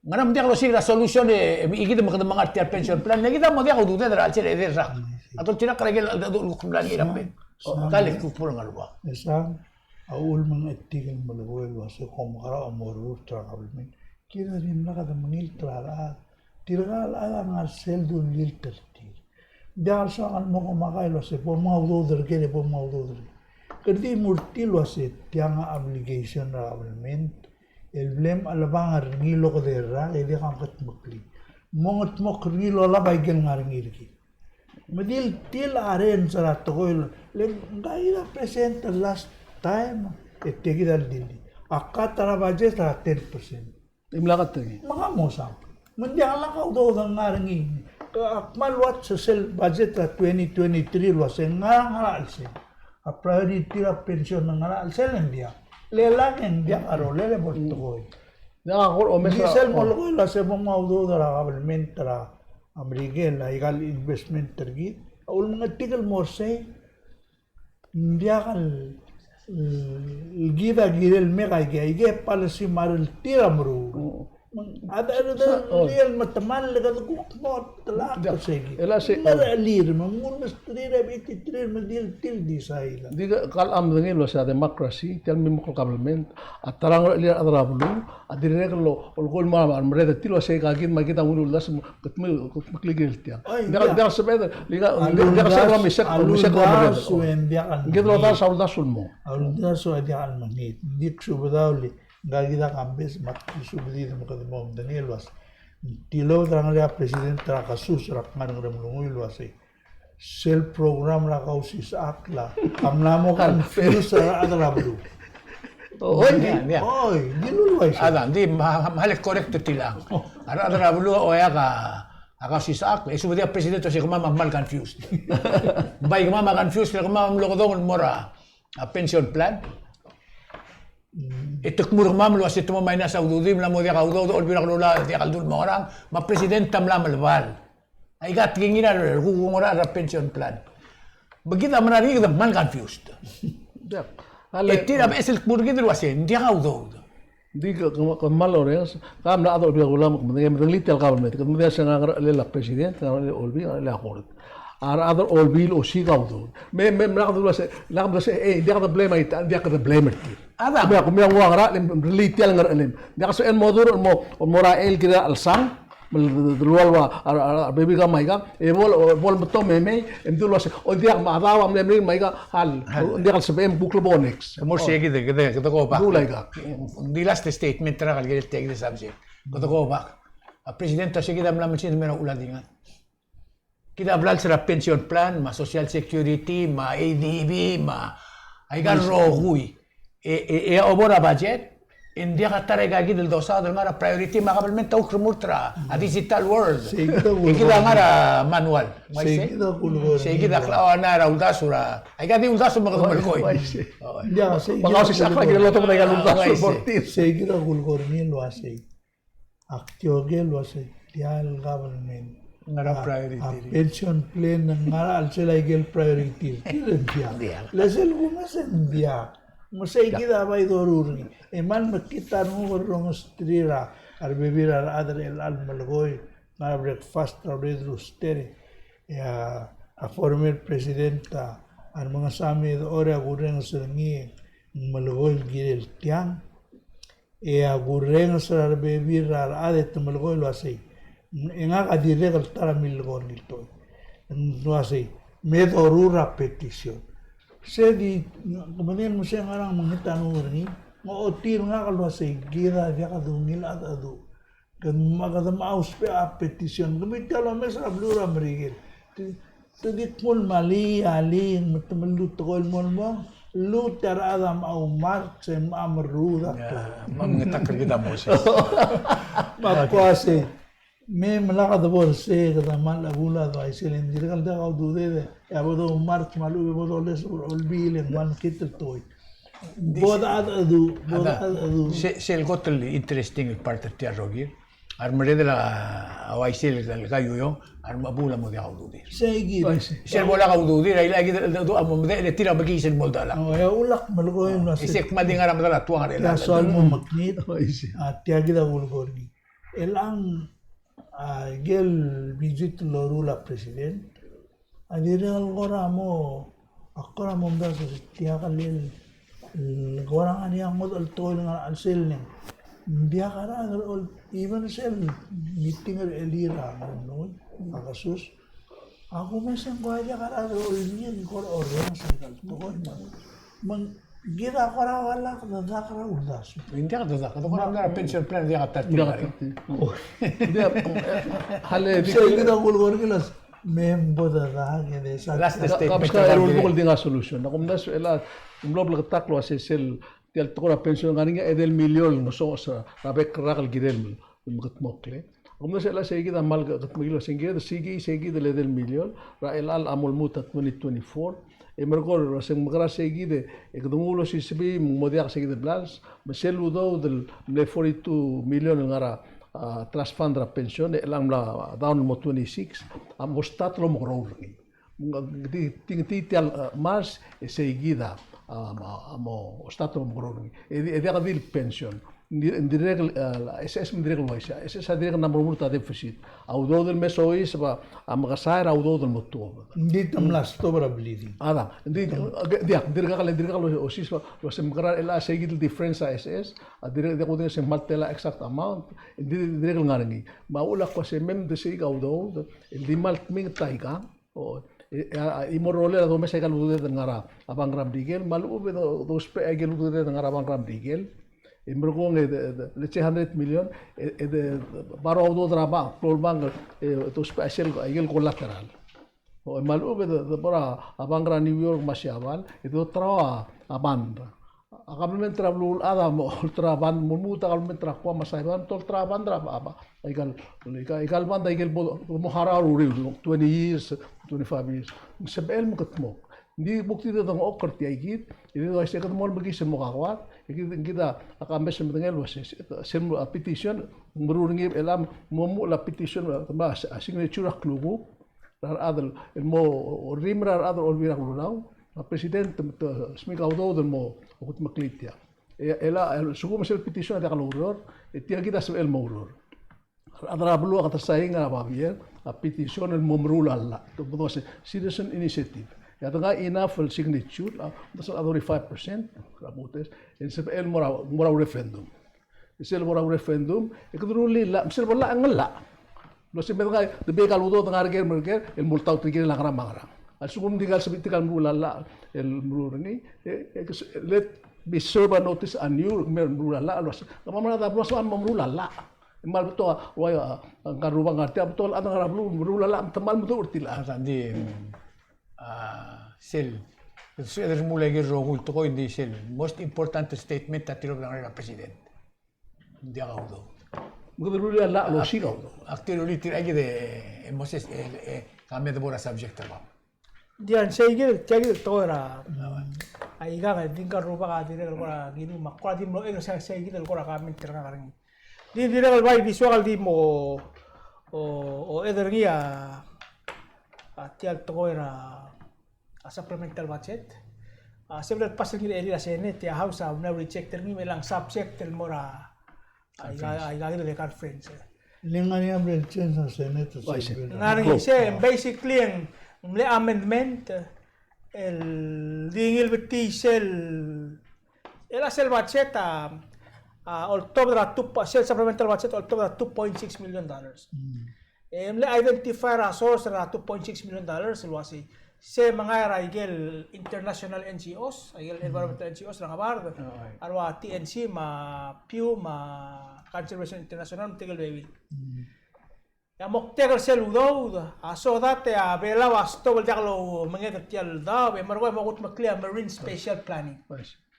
Ngera me ng diak losiik er a solution e, e, ikid me kede menga er tia el pension plan, le kid a mo diak a ududed er a chelsel a edei el rak. A doltirakl er a ikel cheldecheduch el kuk mla er ngii er a pen. O, ka le kuk bo el ngar er a ua. Esang, a ulemengetik el melekoi el uasei kom mekerang e mo rurt er a kabelment. Kid a dimlak de mengilt er a rechad. Tirka el chad a ngar sel dullilt er tir. Ng diak el soak el mo komakai el uasei bo menga udoud er ker, bo menga udoud er ker. Kede di mo er tir el uasei tiang a obligation er a kabelment el bla mchelebangel er ngii el okedei el rak e diak a mengedmeklii. Mo mengedmokl er ngii el olab aike el ngar er ngii er kid. Me di le tir a reng er a tekoi el, le ngka kid a present er a last time, e tia kid a le dilii. A cut er a budget er a ten percent. Dimlak a tekoi. Me ng mo saul. Me ng diak lak a udoud el ngar er ngii. Ak kmal watch er sel budget er a twenty twenty-three el uasei ngera, ngera chelsel. A priority er a pension a ngera chelsel e ng diak. Le lak e ng diak a rolel e bo el tekoi. Ng di sel mo lekoi el uasei bo menga udoud er a kabelment er a Merikel, aika el investment er kid. A ulemengetik el mo er sei. Ng diak el, el kid a kirel me aike, aike policy me a rel tir a meruul. A de, a de, a de, el metemall e kede kuk mo telak er sei kid. Me a rechelir, me ng mesterir a bititir me di el tir di sail. Di ka, kal am dengil el uase a democracy, tia el mimokl el government, a ta er a ngerechelir a rechad er a beluu, a dirrek el olekoi el mo er a merreder er tir el uase ka kid me kid a ungil uldasu, kede me, kede mekngit el tiang. Diak, diak sebeched, diak sebeched el mo isek, mo isek el merreder. Kid el uldasu a uldasu el mo. A uldasu a diak el mekngit, di ke subedau el Ngka kid a kambes me ak di subedid me kede mo medengei el uase ng tilobed er a ngar er ngii a president er a kesus er a kngar er a Ngeremlengui el uase sel program er a Kausisechakl a mla mo confuse er a rechad er a beluu. Oi, oi, di luluai sei. A da, di ma, ma le correct er tiang. A rechad er a beluu a oeak a Kausisechakl, e subedii a president el uase kemam a kmal confused. Bai kemam a confused, kemam a mlo kedong el mo er a pension plan. E te kmo er kemam el uase te mo minus a ududir, mla mo diak a udoud, Olbiil er a Kelulau a diak el dul mo ngerang, me a president a mla melebal. Aika tekingir a rekuk ngar er a pension plan. Me kid a mera er ngii e kede kmal confused. E tir a beches el kmo er kid el uase ng diak a udoud. Di ke, ke, ke kmal orrenges, ka mla chad er a Olbiil er a Kelulau me kede medengei, medengelii tia el government, kede medengei se ng ngar er a ngerchelel a president, ngar er a ngerchelel a Olbiil, ngar er a ngerchelel a court. A rechad er a Olbiil a osiik a udoud. Me, me, me lak dul uase, lak dul uase, e, diak de blame er tir, diak de blame er tir. A da. Me, me ng ua ngerang, le, relate tia el ngerchelem. Diak sebechel el mo dur, el mo, el mo er a el kirel a chelsang, me le, le, le, a, a, a, a, bebil er kau me aika, e bo, bo el betok me mei, e mdu el uase, o diak me a daob a mle meringel me aika, a le, diak el sebechem kuk lebo next. Mo er sei kid, kede, kede go back. Di last statement er a kirel tia kid el subject. Kede go back. A president a sei kid a mla mention el mei er a uchul a dingat. Kid a blals er a pension plan, me a social security, me a A D B, me a aika el rokui. E, e, e a obo er a budget, e ng diak a ta er aika kid el dosaod el ngar er a priority, me a government a kuk remurt er a digital world. E kid a ngar er a manual. Sei kid a kulekoi. Sei kid a klou a ngar er a uldasu er a. Aika di uldasu me kede melekoi. Sei kid a kulekoi er ngii el uasei. Ak di oker el uasei tia el government. Ngar er a priority. A pension plan a ngar er a chelsel aike el priority. Tia el diak. Le sel kumes e ng diak. Me sei kid a bai doruul er ngii. E mal mekngit a renguk el rongesii er a rebebil er a rechad er chelecha el melekoi, ngar er a breakfast er a Red Rooster. E a, a former president a, a remengesii a Medechor e a kurrenges er ngii, ng melekoi el kirel tiang. E a kurrenges er a rebebil er a rechad e te melekoi el uasei, e ngak a dirrek el ta er a millekoi er ngii el tekoi. Ng uasei, me doruul er a petition. Se di, ke medengei el mo se ngar er a mekngit a renguk er ngii, ng ochotii er ngak el uasei, kid a diak dungil a cheldecheduch. Kede me, kede me ousbech a petition. Kemiu tia el omes er a beluu er a Merikel. Te, te di kmo el mali, alii, me te me lluut tekoi el mo el mong, lluut a rechad a me oumark, se me a merruud a klalo. Me a mengetakl er kid a Moses. Me a kuasei, me, me lak de bo er sei, kede mal chebuul a doaisei, le ng dirrek el diak a ududed, e a bo doumark, me a lechub e bo doles er a Olbiil, e ng mal mekngit el tekoi. Bo de cheldecheduch, bo de cheldecheduch. Se, sel kot el interesting el part er tia el rokir. A remerreder er a uaisei el kaiueong, a remechebuul a mo diak a ududir. Sei kid. Sel bo lak a ududir, a ilechakid el cheldecheduch a mo medechel e tir a mekiis el mo oldalak. O, e a ulak melekoi el uasei. E se kmal di ngar er a medal a tuang er chelechang. Tia soal mo mekngit. A tia kid a kulekoi er ngii. Chelechang, a, ikel visit el loruul a president, a dirrek el kora mo, a kora mo omdasu se tia el, el kora ngar er ngii a ngodech el tekoi el ngar er a chelsel, ng diak a rechad er a Ol-, even sel meeting er a chelir a, a kesus. A kumes e ng kora diak a rechad er a Olbiil el kora orrenges er aika el tekoi me ng Kid a kora ua lak dedak er a uldasu. Ng diak dedak, kede kora mla er a pension plan, diak a thirty. Diak a thirty. Diak, e, hale, di. Sei kid a kulekoi er ngii el uase, me bo dedak, e de sa. Last statement. Ka, ka, ka, el ulebongel di ngar er a solution. Ak omdasu el, ng mlo bleketakl el uase sel, tia el tekoi er a pension ngar er ngii a edei el miliol el ngesonges er a bek el rak el kirel el mekedmokl. Ak omdasu el sei kid a kmal kede mekiis el uase ng kired el sei kid, sei kid el edei el miliol er a chelecha el mo lmuut a twenty twenty-four. E merekong el uase ng mekera sei kid e kede nguu el osisebii me ng mo diak sei kid el blals, me sel udoud el mle forty-two million el ngar er a, a, trust fund er a pension, e chelechang mla down el mo twenty-six, a mo start el omekeroul er ngii. Ng di, di, di tia el, eh, Mars, e sei kid a, a, a, a mo start el mo mekerang. E di, e diak di el pension. Ng di, ng dirrek el, eh, SS me ng dirrek el uaisei. SS a dirrek el number one er a deficit. A udoud el me soiseb a, a mekesai er a udoud el mo tuobed. Ng di te mla stop er a bleeding. A da, ng di, eh, diak, ng dirkak el, ng dirkak el osisebii, el ua se mekerang el a sei kid el difference a SS, a dirrek, diak kudengei se ng kmal tela exact amount, ng di, dirrek el ngar er ngii. Me a uchul a kmo se mei me de sei kid a udoud, el di kmal tmingit a ikang, o, e, e, a, e mo rolel a domes a ikal ududed el ngar er a bank er a Merikel, me a lechub e do, dousbech a ikel ududed el ngar er a bank er a Merikel. E merekong e de, de, let's say hundred million, e, e de, de, borrow a udoud er a bank, klou el bank, e, dousbech a sel, a ikel collateral. O, e me a lechub e de, de, borrow a bank er a New York me a Siabal, e de, terau a, a bond. A kabelment er a beluulechad a mo olterau a bond, mo lmuut a kabelment er a Guam me a Saipan, te olterau a bond er a, a, a, ikal, ikal, ikal bond a ikel bo, mo harau er a uriul, twenty years, twenty-five years. Ng sebechel me kede mok. Ng di kuk di de dengchokl er tia kid, e di uaisei kede mo mekiis el mo kakoad, e kid, kid a, a kames el medengei el uase, se, se, se, a petition, meruul er ngii el mo, mo, mo a petition, me a, a signature a klukuk, er a rechad el, el mo, orrimel er a rechad el Olbiil er a Kelulau, a president, te, te, smiik a udoud el mo, kudmeklii tia. E, el a, el, lsekum sel petition a diak loureor, e tia kid a sebechel el mo oureor. A rechad er a beluu a kede sain er a babier, a petition el mo meruul a llach. Te mo se citizen initiative. E a dengai enough el signature, a, me sel thirty-five percent, er a voters, e ng sebechel el mo er a, mo er a referendum. E sel mo er a referendum, e kede rullii a llach, me sel bo llach e ng llach. Ng uase me dengai, de bai ikal udoud el ngar er ker, me er ker, el mo oltaut er ker el ngerang me a ngerang. A lsekum ng di kal sebechir tirkal meruul a llach, el meruul er ngii, e, e, let me serve a notice on you, me meruul a llach, el uase, kemam a rechad er a beluu a sebecham el mo meruul a llach. E kmal betok a, ua, a, ngka el rubak a ngar tia, betok el chad el ngar er a beluu, meruul a llach, me te kmal meduch er tir el chad. A, ng di, a, sel, sel, sel mle ikel rokui el tekoi, ng di sel most important statement a tilobed er a president. Ng diak a udoud. Me kede rullii a llach el osiik a udoud. Ak di rullii tirka kid e, e Moses, e, e, ka me debo er a subject er bab. Ng di a sei kid, tia kid el tekoi er a, a ikang e di ngka el rubak a dirrek el kora ngiluu me a kora di mlo er sei, sei kid el kora comment er ngak er ngii. Di dirrek el bai di soak el di mo, o, ochad er ngii a, a tia el tekoi er a, a supplemental budget. A, sebechel el pass er ngii er a Senate, e a House a mla reject er ngii me ng subject el mo er a, a, ika, a, ika el conference. Le ngar er ngii a mle change er a Senate, se, ngar er ngii se, basically, ng mle amendment, el di ngilbetii sel, el a sel budget a, a, oltobed er a two, sel supplemental budget a oltobed er a two point six million dollars. Mm. E mle identify er a source er a two point six million dollars el uasei. Se mengai er a ikel international N G Os, a ikel environmental N G Os er a ngebard, a rua T N C me a Pew me a Conservation International me tirkel bebil. E a moktek er sel udoud a so that e a Belau a stop el diak lomenged er tia el daob, e merekong e mo kudmeklii a Marine Spatial Planning.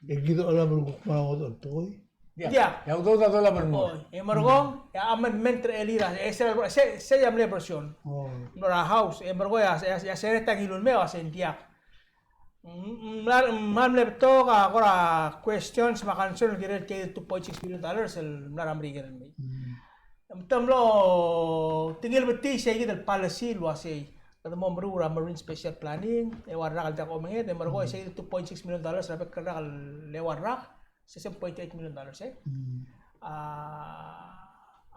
E kid a olab el kuk mo er a ngodech el tekoi? Diak. Diak. E a udoud a dolab el mo. Oi, e merekong, e a amendment er a elii er a, e se, se, sei a mle version. Oi. Mlo er a House, e merekong e a, e a, e a Senate a ngiluu el mei, e a uasei ng diak. Mm, mm, mla, mm, mla mle betok a kora questions me a concern el kirel tia el two point six billion dollars el mla er a Merikel el mei. Mm. Me te mlo, te ngilbetii sei kid el policy el uasei. Kede mo meruul er a Marine Spatial Planning, e ua el rak el diak omenged, e merekong e sei kid el two point six million dollars er a bek el rak el eua el rak, se seven point eight million dollars, e. Mm. A,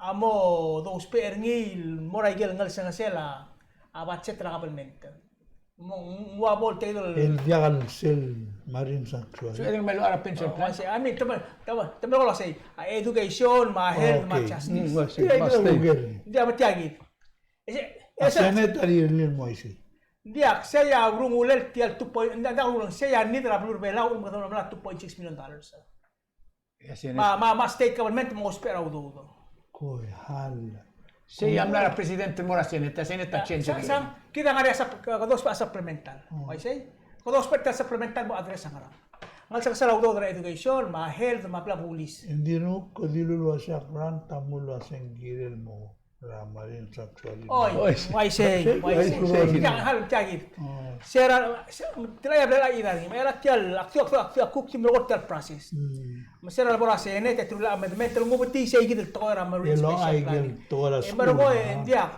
a mo dousbech er ngii el mo er a ikel ngelsengesel a, a budget er a government. Mo, mo ua bo el tia el. El diak el sel Marine Sanctuary. So, e ng mle locha er a pension plan. Uaisei, I mean, te mle, te mle, te mle locha sei, a education, me a health, me a justice. Mm, uaisei, me a state. Diak, me tia kid. E se, e se. A Senate a rirellii el mo uaisei. Diak, sei a urungulel tia el two point, diak, diak urungulel, sei a need er a beluu er a Belau, me kede melemolem a two point six million dollars. Me a, me a, me a state government me ousbech er a udoud. Koi hal. Sei a mla er a president el mo er a Senate, a Senate a change. Sa, sa, kid a ngar er a sup-, kede ousbech a supplemental. Uaisei? Kede ousbech a supplemental mo address a ngerang. Ngelsengesel a udoud er a education, me a health, me a bla police. Ng di nguk, kede dilu el uasei a grant a mlo uasei ng kirel mo er a Marine Sanctuary. Oi, uaisei, uaisei. Tia, hal, tia kid. Se er a, se, tia el, tia el, ak tia, ak tia, ak tia kuk di melekoi tia el process. Me se er a lebo er a Senate, e teruich el amendment, el ngubetii sei kid el tekoi er a Marine Spatial Planning. E merekong, e ng diak.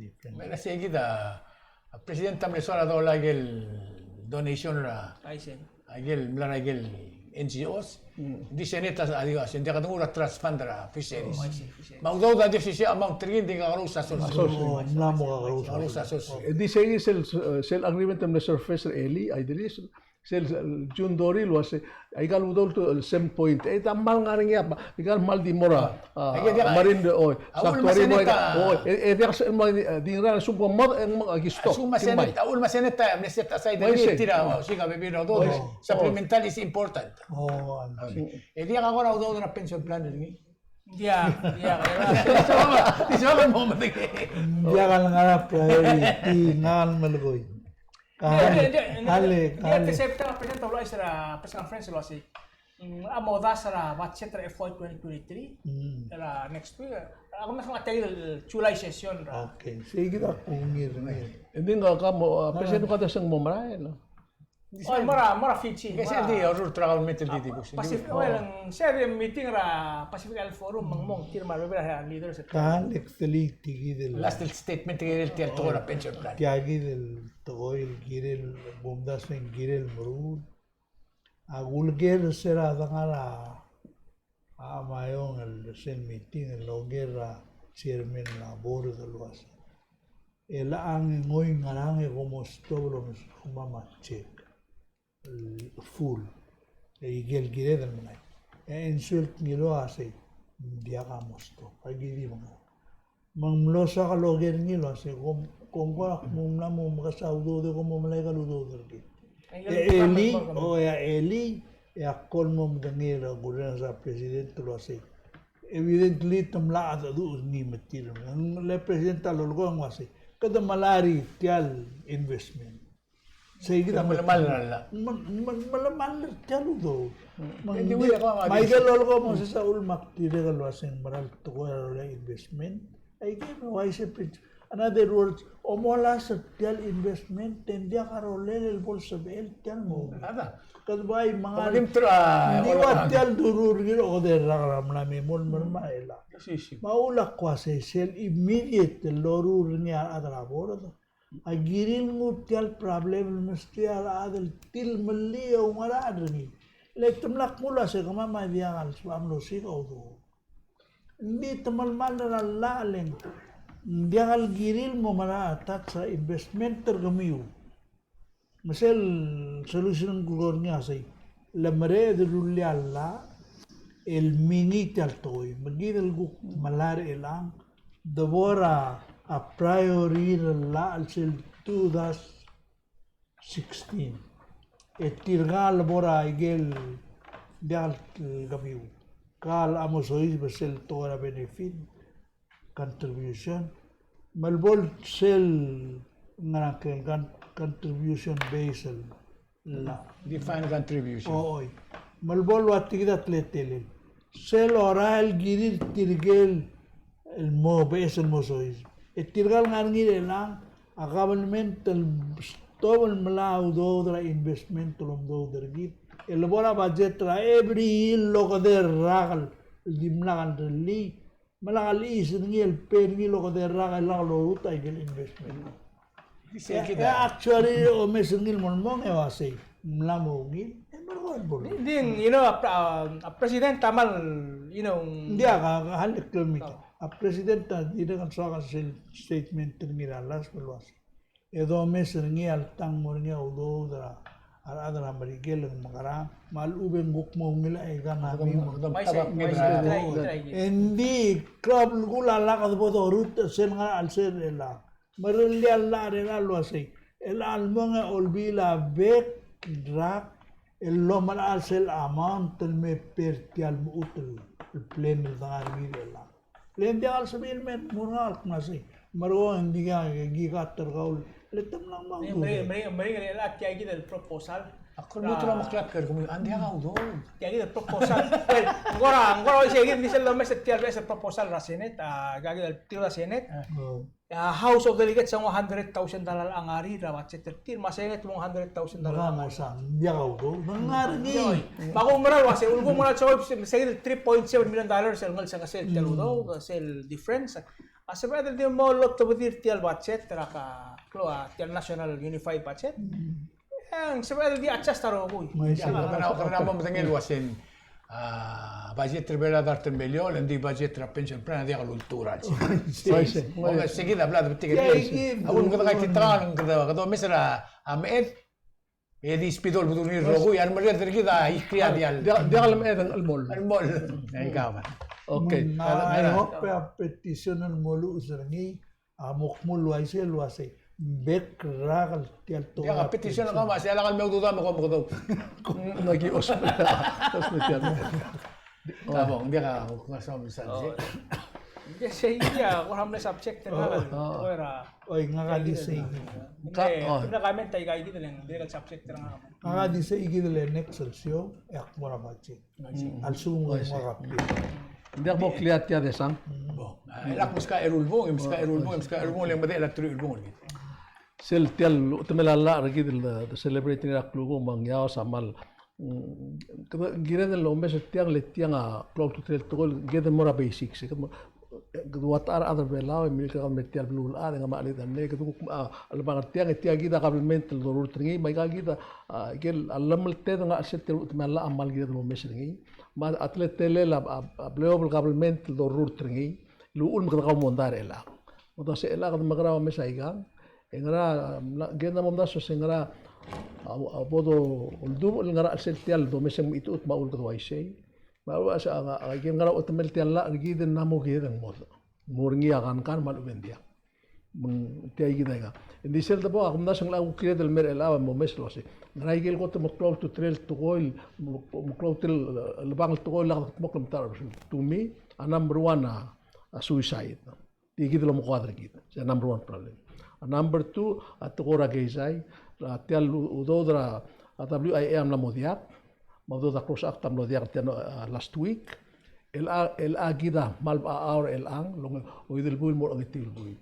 difference. Me a sei kid a, a president a mle soal a dolai aike el donation er a, aike el mla er aike el N G Os. Di senate a, a di, a senate a kede nguu er a trust fund er a fisheries. Me a udoud a di osisiu a amount er ngii, ng di kakerous a source. Kakerous a source. E di sei kid sel, sel agreement el mle surface er a elii, a Idris, sel, sel June thirty el uase aika el udoud el seven point eight a kmal ngar er ngii a, aika el kmal di mo er a, a, marine, oi, sanctuary, mo aika, oi, e, e diak sel mo, e, di ngar er a sungko mod, e, mo, aki stop. Sel mo senate, a, ul mo senate, mo senate a side er ngii, tir a, o, osiik a bebil er a udoud, supplemental is important. E diak a kora udoud er a pension plan er ngii. Diak, diak, diak. Diak el ngar er a priority, ngar er a melekoi. Ng di, ng di, ng di, ale, ng di ale. At the same time, President, a ulouchais er a press conference el uasei, mm, a mo olddasu er a budget er a F Y twenty twenty-three, er a next week, a kuk mesa a tia el July session er a. Okay, sei kid a kuk ngii. Ng di ngak a mo, a, President, kede sel mo merael. O, mo er a, mo er a Fiji. Ke sel di, a rurt er a government el di di, Pacific, well, sel di meeting er a Pacific Island Forum, me ng mo tir me a bebil er a leaders. Ka le ktelii tia kid el last el statement er tia el tekoi er a pension plan. Tia kid el tekoi el kirel, bo mdasu e ng kirel meruul. A kuleker er se er a dengar a, a Maiong el sel meeting el oker er a chairman er a board el uase, e le ng ngoi ngerang e kom mo stop el omes, kemam a check el full. E ikel kired el mengai. E insult ngii el uasei, ng diak a mo stop. Aki di mengai. Me ng mlo soak el oker ngii el uasei, kom, kom kora kmo mla mo mekesai a udoud e kom mo melai aika el udoud er kid. E elii, o, e a elii, e a kol mo medengei er a kurenges er a president el uasei, evidently te mla mengedecheduch er ngii me tir. Ng le president a lolekoi e ng uasei, kede melai er tia el investment. Sei kid a melemall er a llach. Me, me, melemall er tia el udoud. Me ng di, me aike el lolekoi a mo sesa a ulmak dirrek el uasei ng mera el tekoi er a rolel a investment. Aike me uaisei. In other words, omolasech er tia el investment, e ng diak a rolel el bo lsebechel tia el mo. Kede bai mengal. Ng di ua tia el duruul er ngii el okedei el rak er a mla me mo el mer me a elechang. Me a ulak uasei sel immediate el loruul er ngii a rechad er a board. A kirir el nguu tia el problem el mesterir a rechad el tilemellii e oungerachel er ngii. Le te mla kmu el uasei kemam a diak el sebecham el osiik a udoud. Ng di te melemall er a llach e le ng diak el kirir el mo mera a tax er a investment er kemiu. Me sel solution el kulekoi er ngii a sei, le mereched el rullii a llach el mingii tia el tekoi. Me kid el kuk melai er chelechang, de bo er a priority er a llach el sel two thousand sixteen. E tirka el bo er a ikel diak el kemiu. Ka el mo soiseb er sel tekoi er a benefit, contribution. Me le bo el sel ngerang el con-, contribution base el llach. Defined contribution. Oi. Me le bo el ua tia kid a teletelel. Sel lorael el kirir tirke el mo beches el mo soiseb. E tirka el ngar er ngii er chelechang, a government el stop el melai a udoud er a investment el omdoud er kid. E le bo er a budget er a every year el okedei el rak el dimlak el rellii. Me lak el chais er ngii el pay er ngii el okedei el rak e lak lorutech aike el investment. E, e actually omes er ngii el mo el mong e uasei ng mla mo ungil, e merekong el bo. Di, di, you know, a, a, a president a kmal, you know, ng diak a, a, hal economic. A president a dirrek el soak a sel statement er ngii er a last el uasei, e domes er ngii a ltang mo er ngii a udoud er a, a rechad er a Merikel el mekerang, me a lechub e ng kuk mo ungil a economy. Engdi, klou a belkul a lak de bo dorutech er sel ngar er a chelsel er chelechang. Me rellii a llach er chelechang el uasei, chelechang el mong e Olbiil a bek rak el lomelai sel amount el me per tia el mechut el plan el dengar er ngii er chelechang. Le ng diak el sebechir el me mo er ngak el kmo sei, me a rokui ng di ngii a, ngii a ta er kau, le te mla mo. Mei, mei, mei, mei, le tia kid el proposal. Ak kora mo tela mo klak er kemiu, ng diak a udoud. Tia kid el proposal. Well, ng kora, ng kora uaisei kid, ng di sel domes er tia el beches el proposal er a Senate, a, tia kid el tir er a Senate. Oh. A House of Delegates a nguu a hundred thousand dollar a ngar er a budget er tir, me a Senate a nguu a hundred thousand dollar. Ng diak a udoud, ng ngar er ngii. Me a kuk ngera el uasei, ulekum ngera el soal, se, se three point seven million dollars el ngar er a sel, sel udoud, sel difference. A sebeched el di mo lotebedir tia el budget er a, klou a, tia el National Unified Budget. E ng sebeched el di adjust a rokui. Ng kora mo medengei el uasei, a, budget er a Belau a dart el miliol, e ng di budget er a pension plan a diak lultuil er a sei. Sei, sei. Ng sei kid a bla de betik el. A kuk kede kaititekangel, kede, kede omes er a, a meched, e di spido el bedul er ngii el rokui, a remerreder er kid a ikrel a diak. Diak, diak el meched el mo. El mo. Aika ba. Okay. Me ng, I hope a petition el mo luches er ngii, a mo kmo el uaisei, el uaisei. Bek el rak el tia el tekoi. Diak a petition er kau me a sei a lak el me udoud me kom mekedong. Kom, ng aki os. Os me tia el. Ka bong, diak a, ko ngar er a mesa. Ng di sei a, ko er a mle subject er ngak. Ko er a. Oi, ngak a di sei. Ka, oh. Ng mle comment aika kid el ng dirrek el subject er ngak. Ngak a di sei kid el next el show, e ak mo er a budget. A lsekum ng ua kapit. Ng diak bo clear tia Desang. Bo. E lak meskau a eru el bung, e meskau a eru el bung, e meskau a eru el bung, le medechel a teruich el bung er kid. Sel tia el uchetemel a llach er kid el de, de celebrate er ngii er a klukuk me ng iaos a kmal, mm, kede, ng kired el omes er tiang le tiang a klou a ultutelel el tekoi, kede mo er a basics, kede mo, kede ua ta er a rechad er a Belau, e milekoi a rechad el mei er tia el beluulechad, e ng mle chelid a mle, kede kuk, a, chelebangel tiang, e tia kid a kabelment el dorurt er ngii, me aika kid a, a, ikel, a llemelted er ngii a chelsel tia el uchetemel a llach a kmal kired el omes er ngii. Me a teletelel a, a, a bleob el kabelment el dorurt er ngii, el uchul me kede kau mondai er chelechang. Me kede ua se chelechang kede mekerang e omes aikang, e ngera, mla, kede mo omdasu se ngera, a, a bo doldubech el ngar er a chelsel tia el domes e ng mechitechut me a uchul kede uaisei. Me a uchul a se, a, a, a, ikel ngar er a uchetemel tia el llach er kid e ng mo kired el mo, mo er ngii a kankan me a lechub e ng diak. Me ng tia kid aika. Ng di sel debo, a kumdasu e ng locha kuk kired el mer chelechang e mo omes el uasei, ngera ikel kot el meklou a ultutelel el tekoi, me, meklou a ultutelel, e, lebangel tekoi el lak dekdmokl el metacherbesul. To me, a number one a, a suicide. Tia kid el omekoad er kid. Se a number one problem. A number two, a tekoi er a keizai, a tia el udoud er a, a W I A a mla mo diak, me a udoud er a Close Act a mlo diak tia, a, last week. Chelechang, chelechang kid a kmal bechachau er chelechang, el ongeoid el buil el mo er a ongetiu el buil.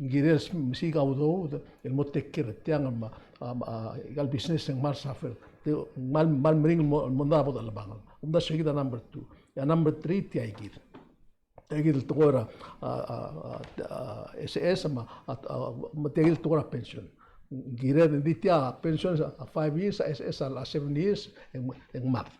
Ng kirel mesiik a udoud el mo take care er tiang me a, a, a, ikal business e ng kmal suffer. Te, kmal, kmal meringel el mo, mondai a bo dechelebangel. Omdasu e kid a number two. E a number three, tia kid. Tia kid el tekoi er a, a, a, a, S S me a, a, a, me tia kid el tekoi er a pension. Ng kired, ng di tia pension a five years, a S S a seven years, e ng, e ng mad.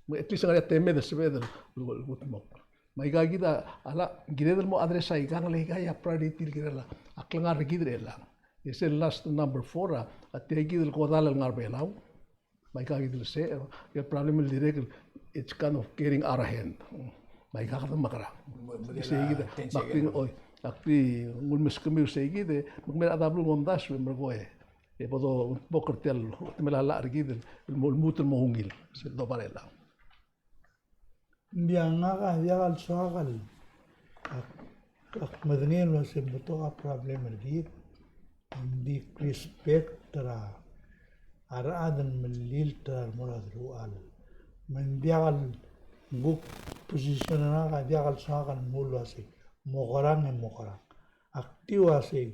Me at least ng ngar er ngii a temed el sebeched el, el, el kudmokl. Me aika kid a, a la, kired el mo address aikang, le aika a priority el kirel a klengar er kid er chelechang. E sel last number four a, a tia kid el kodall el ngar er a Belau. Me aika kid el se, e problem el dirrek el, it's kind of getting out of hand. Me aika kid a mekerang. Sei kid, me ak di, oi, ak di nguu el meskemiu sei kid, e, me kmal a debla el omdasu e merekong e. E bo do, bo er tia el, uchetemel a llach er kid, el mo, lmuut el mo ungil, sel doba er chelechang. Ng di a ngak a diak el soak el, ak, ak medengei el uasei ng betok a problem er kid, ng di respect er a, a rechad el melilt er a remo er a deruchall. Me ng diak el, ng kuk position er ngak a diak el soak el mle uasei, mokerang e mokerang. Ak di uasei,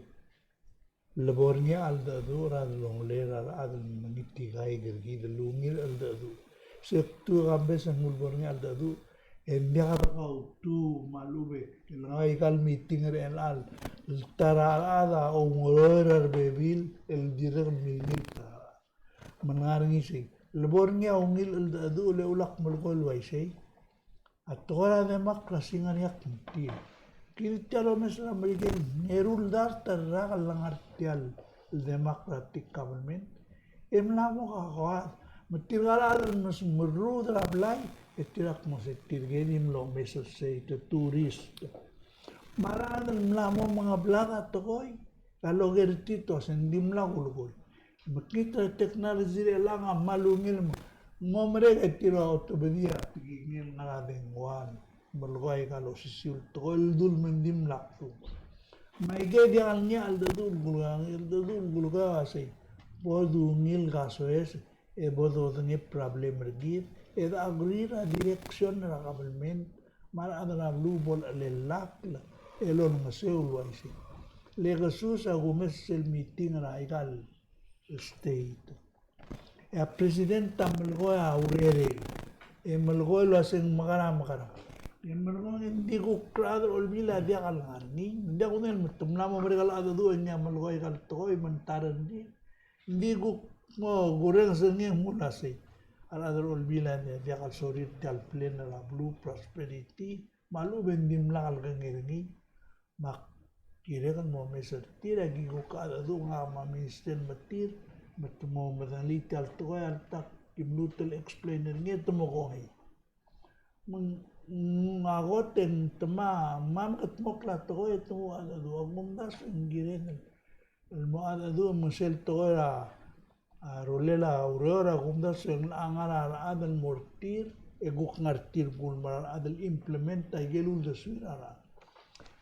le bo er ngii a cheldecheduch er a delongelel a rechad el mengitikaik er kid el ungil cheldecheduch. Se kdu kambes e ng ulebo er ngii a cheldecheduch, e ng diak dekautuu me a lechub e le ngar er ngii a ikal meeting er chelechang el ta er a rechad a oungeroel er a rebebil el dirrek el milmilt er a rechad. Me ng ngar er ngii sei. Le bo er ngii a ungil cheldecheduch le ulak melekoi el uaisei. A tekoi er a democracy a ngar er ngii a kngtil. Kid tia el omes er a Merikel, ng eru el dart el rak el ngar er tia el democratic government. E mla mo kakoad, me tirka el chad el mla smerud er a blai, e tir a kmo se tirke el di mlo omes el sei, te tourist. Me a rechad el mla mo mengeblad a tekoi, a loker er tir a se ng dimlak kulekoi. Mekngit er a technology er chelechang a kmal ungil me ng mo merek e tir a otobedii a tekingel el ngar er a dengua el melekoi aika el osisiu el tekoi el dul me ng dimlak dmu. Me aike diak el ngii a cheldecheduch el kulekoi, cheldecheduch el kulekoi a sei, bo dungil kasoes, e bo dodengei a problem er kid, e de agree er a direction er a government, me a rechad er a beluu bo lechelellakl el olengeseu el uaisei. Le kesus a kumes sel meeting er aika el state. E a president a melekoi a urerel. E melekoi el uaseng mekera mekera. E melekoi ng di kuk rechad er a olbiil a diak el ngar er ngii. Ng diak kudengei el me te mla mo merek el cheldecheduch e ngii a melekoi aika el tekoi me ng ta er ngii. Ng di kuk mo kurenges er ngii e ng mla sei. A rechad er a olbiil a diak el sorir tia el plan er a blue prosperity. Me a lechub e ng dimlak el kengei er ngii. Me ak dirrek el mo omes er tir, aki kuk cheldecheduch ngak me a minister me tir, me te mo medengelii tia el tekoi, alta, ki mluut el explain er ngii e te mo kongei. Me ng, ng a kot e ng te ma, ma mekedmokl a tekoi e te mo cheldecheduch. A kumdasu e ng kirel el mo cheldecheduch me sel tekoi er a, a rolel a ureor a kumdasu e ng locha ngar er a rechad el mo er tir, e kuk ngar er tir kul me a rechad el implement aike el uldesuir a rechad.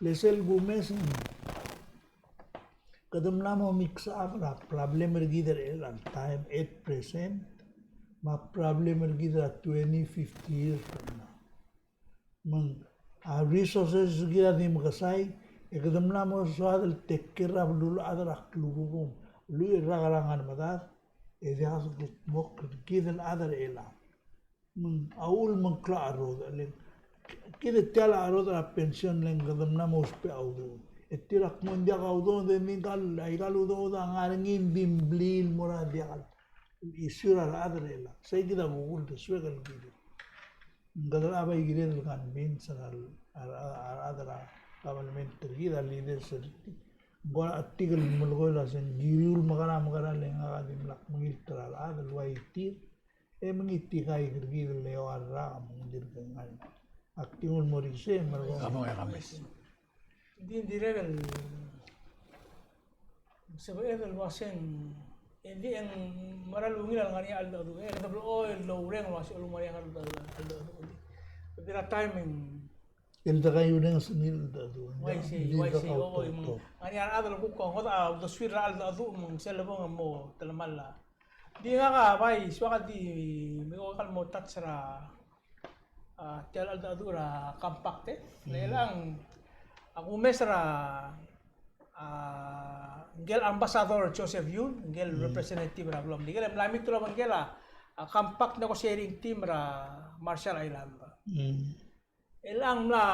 Le sel kumes e ng Kede mla mo mix up er a problem er kid er chelecha el taem, at present, me a problem er kid er a twenty, fifty years from now. Me ng a resources er kid a di mekesai, e kede mla mo soad el take care er a beluulechad er a klukuk, lluich el rak er a ngar er a medad, e diak kudmokl er kid el chad er chelechang. Me ng a uchul me ng klou a cherodech, le ng kid e tia el cherodech er a pension le ng kede mla mo ousbech a udoud. E tir a kmo ng diak a udoud, e ng di ngka el, aika el udoud a ngar er ngii e ng di blil el mo er a diak el issue er a rechad er chelechang. Sei kid a kuk uldesuek el kirel. Ng kede locha bai kired el convince er a, a, a, a rechad er a government er kid, a leaders er tir. Ng kora chetik el melekoi el uasei ng kiriu el mekera mekera le ngak a dimlak mengilt er a rechad el ua tir. E mengitikl er kid el eua el rak me ng dirk ngar. Ak di nguu el mo er isei, me a rekong. Ka mo, e ka mes. Ng di, ng dirrek el sebeched el uaseng, e ng di e ng mera el ungil a lengar er ngii a cheldecheduch, e kede blechoel el oureng el uasei, olengar er ngii a cheldecheduch. Ng di er a taem e ng el de kaiurenges er ngii el cheldecheduch. Uaisei, uaisei, oi, me ng ngar er ngii a rechad el kuk ngodech a uldesuir a cheldecheduch me ng sel lebong e mo telemall a. Di ngak a bai, soak el di, me ko kal mo touch er a, a, tia el cheldecheduch er a compact, e. Le chelechang, a kumes er a, a, ngike el Ambassador Joseph Yun, ngike el representative er a beluu er a Merikel, e mla meet el obengkel a, a compact negotiating team er a Marshall Island. Chelechang mla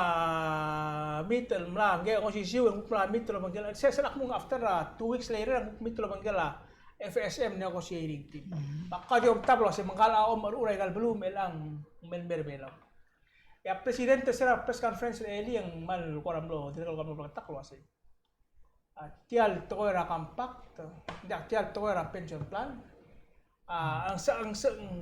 meet el mla ngii a osisiu e ng kuk mla meet el obengkel, se, se el kmo ng after a two weeks later e ng kuk meet el obengkel a F S M negotiating team. Me ak di omtab el uasei me ngkal a omeruul er aika el beluu me chelechang me le mer a Belau. E a president er sel press conference er a elii e ng kmal kora mlo, dirrek el kora mlo bleketakl el uasei a tia el tekoi er a compact, ng diak, tia el tekoi er a pension plan, a, ng se, ng se, ng,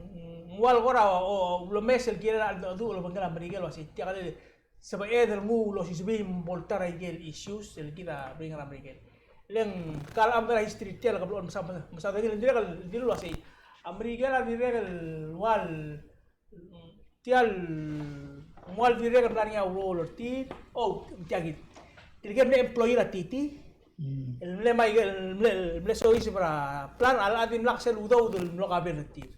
ng ua el kora, o, ulemes el kirel a cheldecheduch el obengkel a Merikel el uasei tia kid el sebeched el nguu el osisebii me bo el ta er aike el issues el kid a bring er a Merikel. Le ngkal a mla er a history tia el keblechoel mesa, mesa, mesa, dirrek el, dirrek el uasei a Merikel a dirrek el ua el tia el, ng ua el dirrek el mla er ngii a ureor er tir, o, tia kid. Tirke el mle employee er a T T, el mle mai, el mle, el mle soiseb er a plan, a locha dimlak sel udoud el mlo kaber er tir.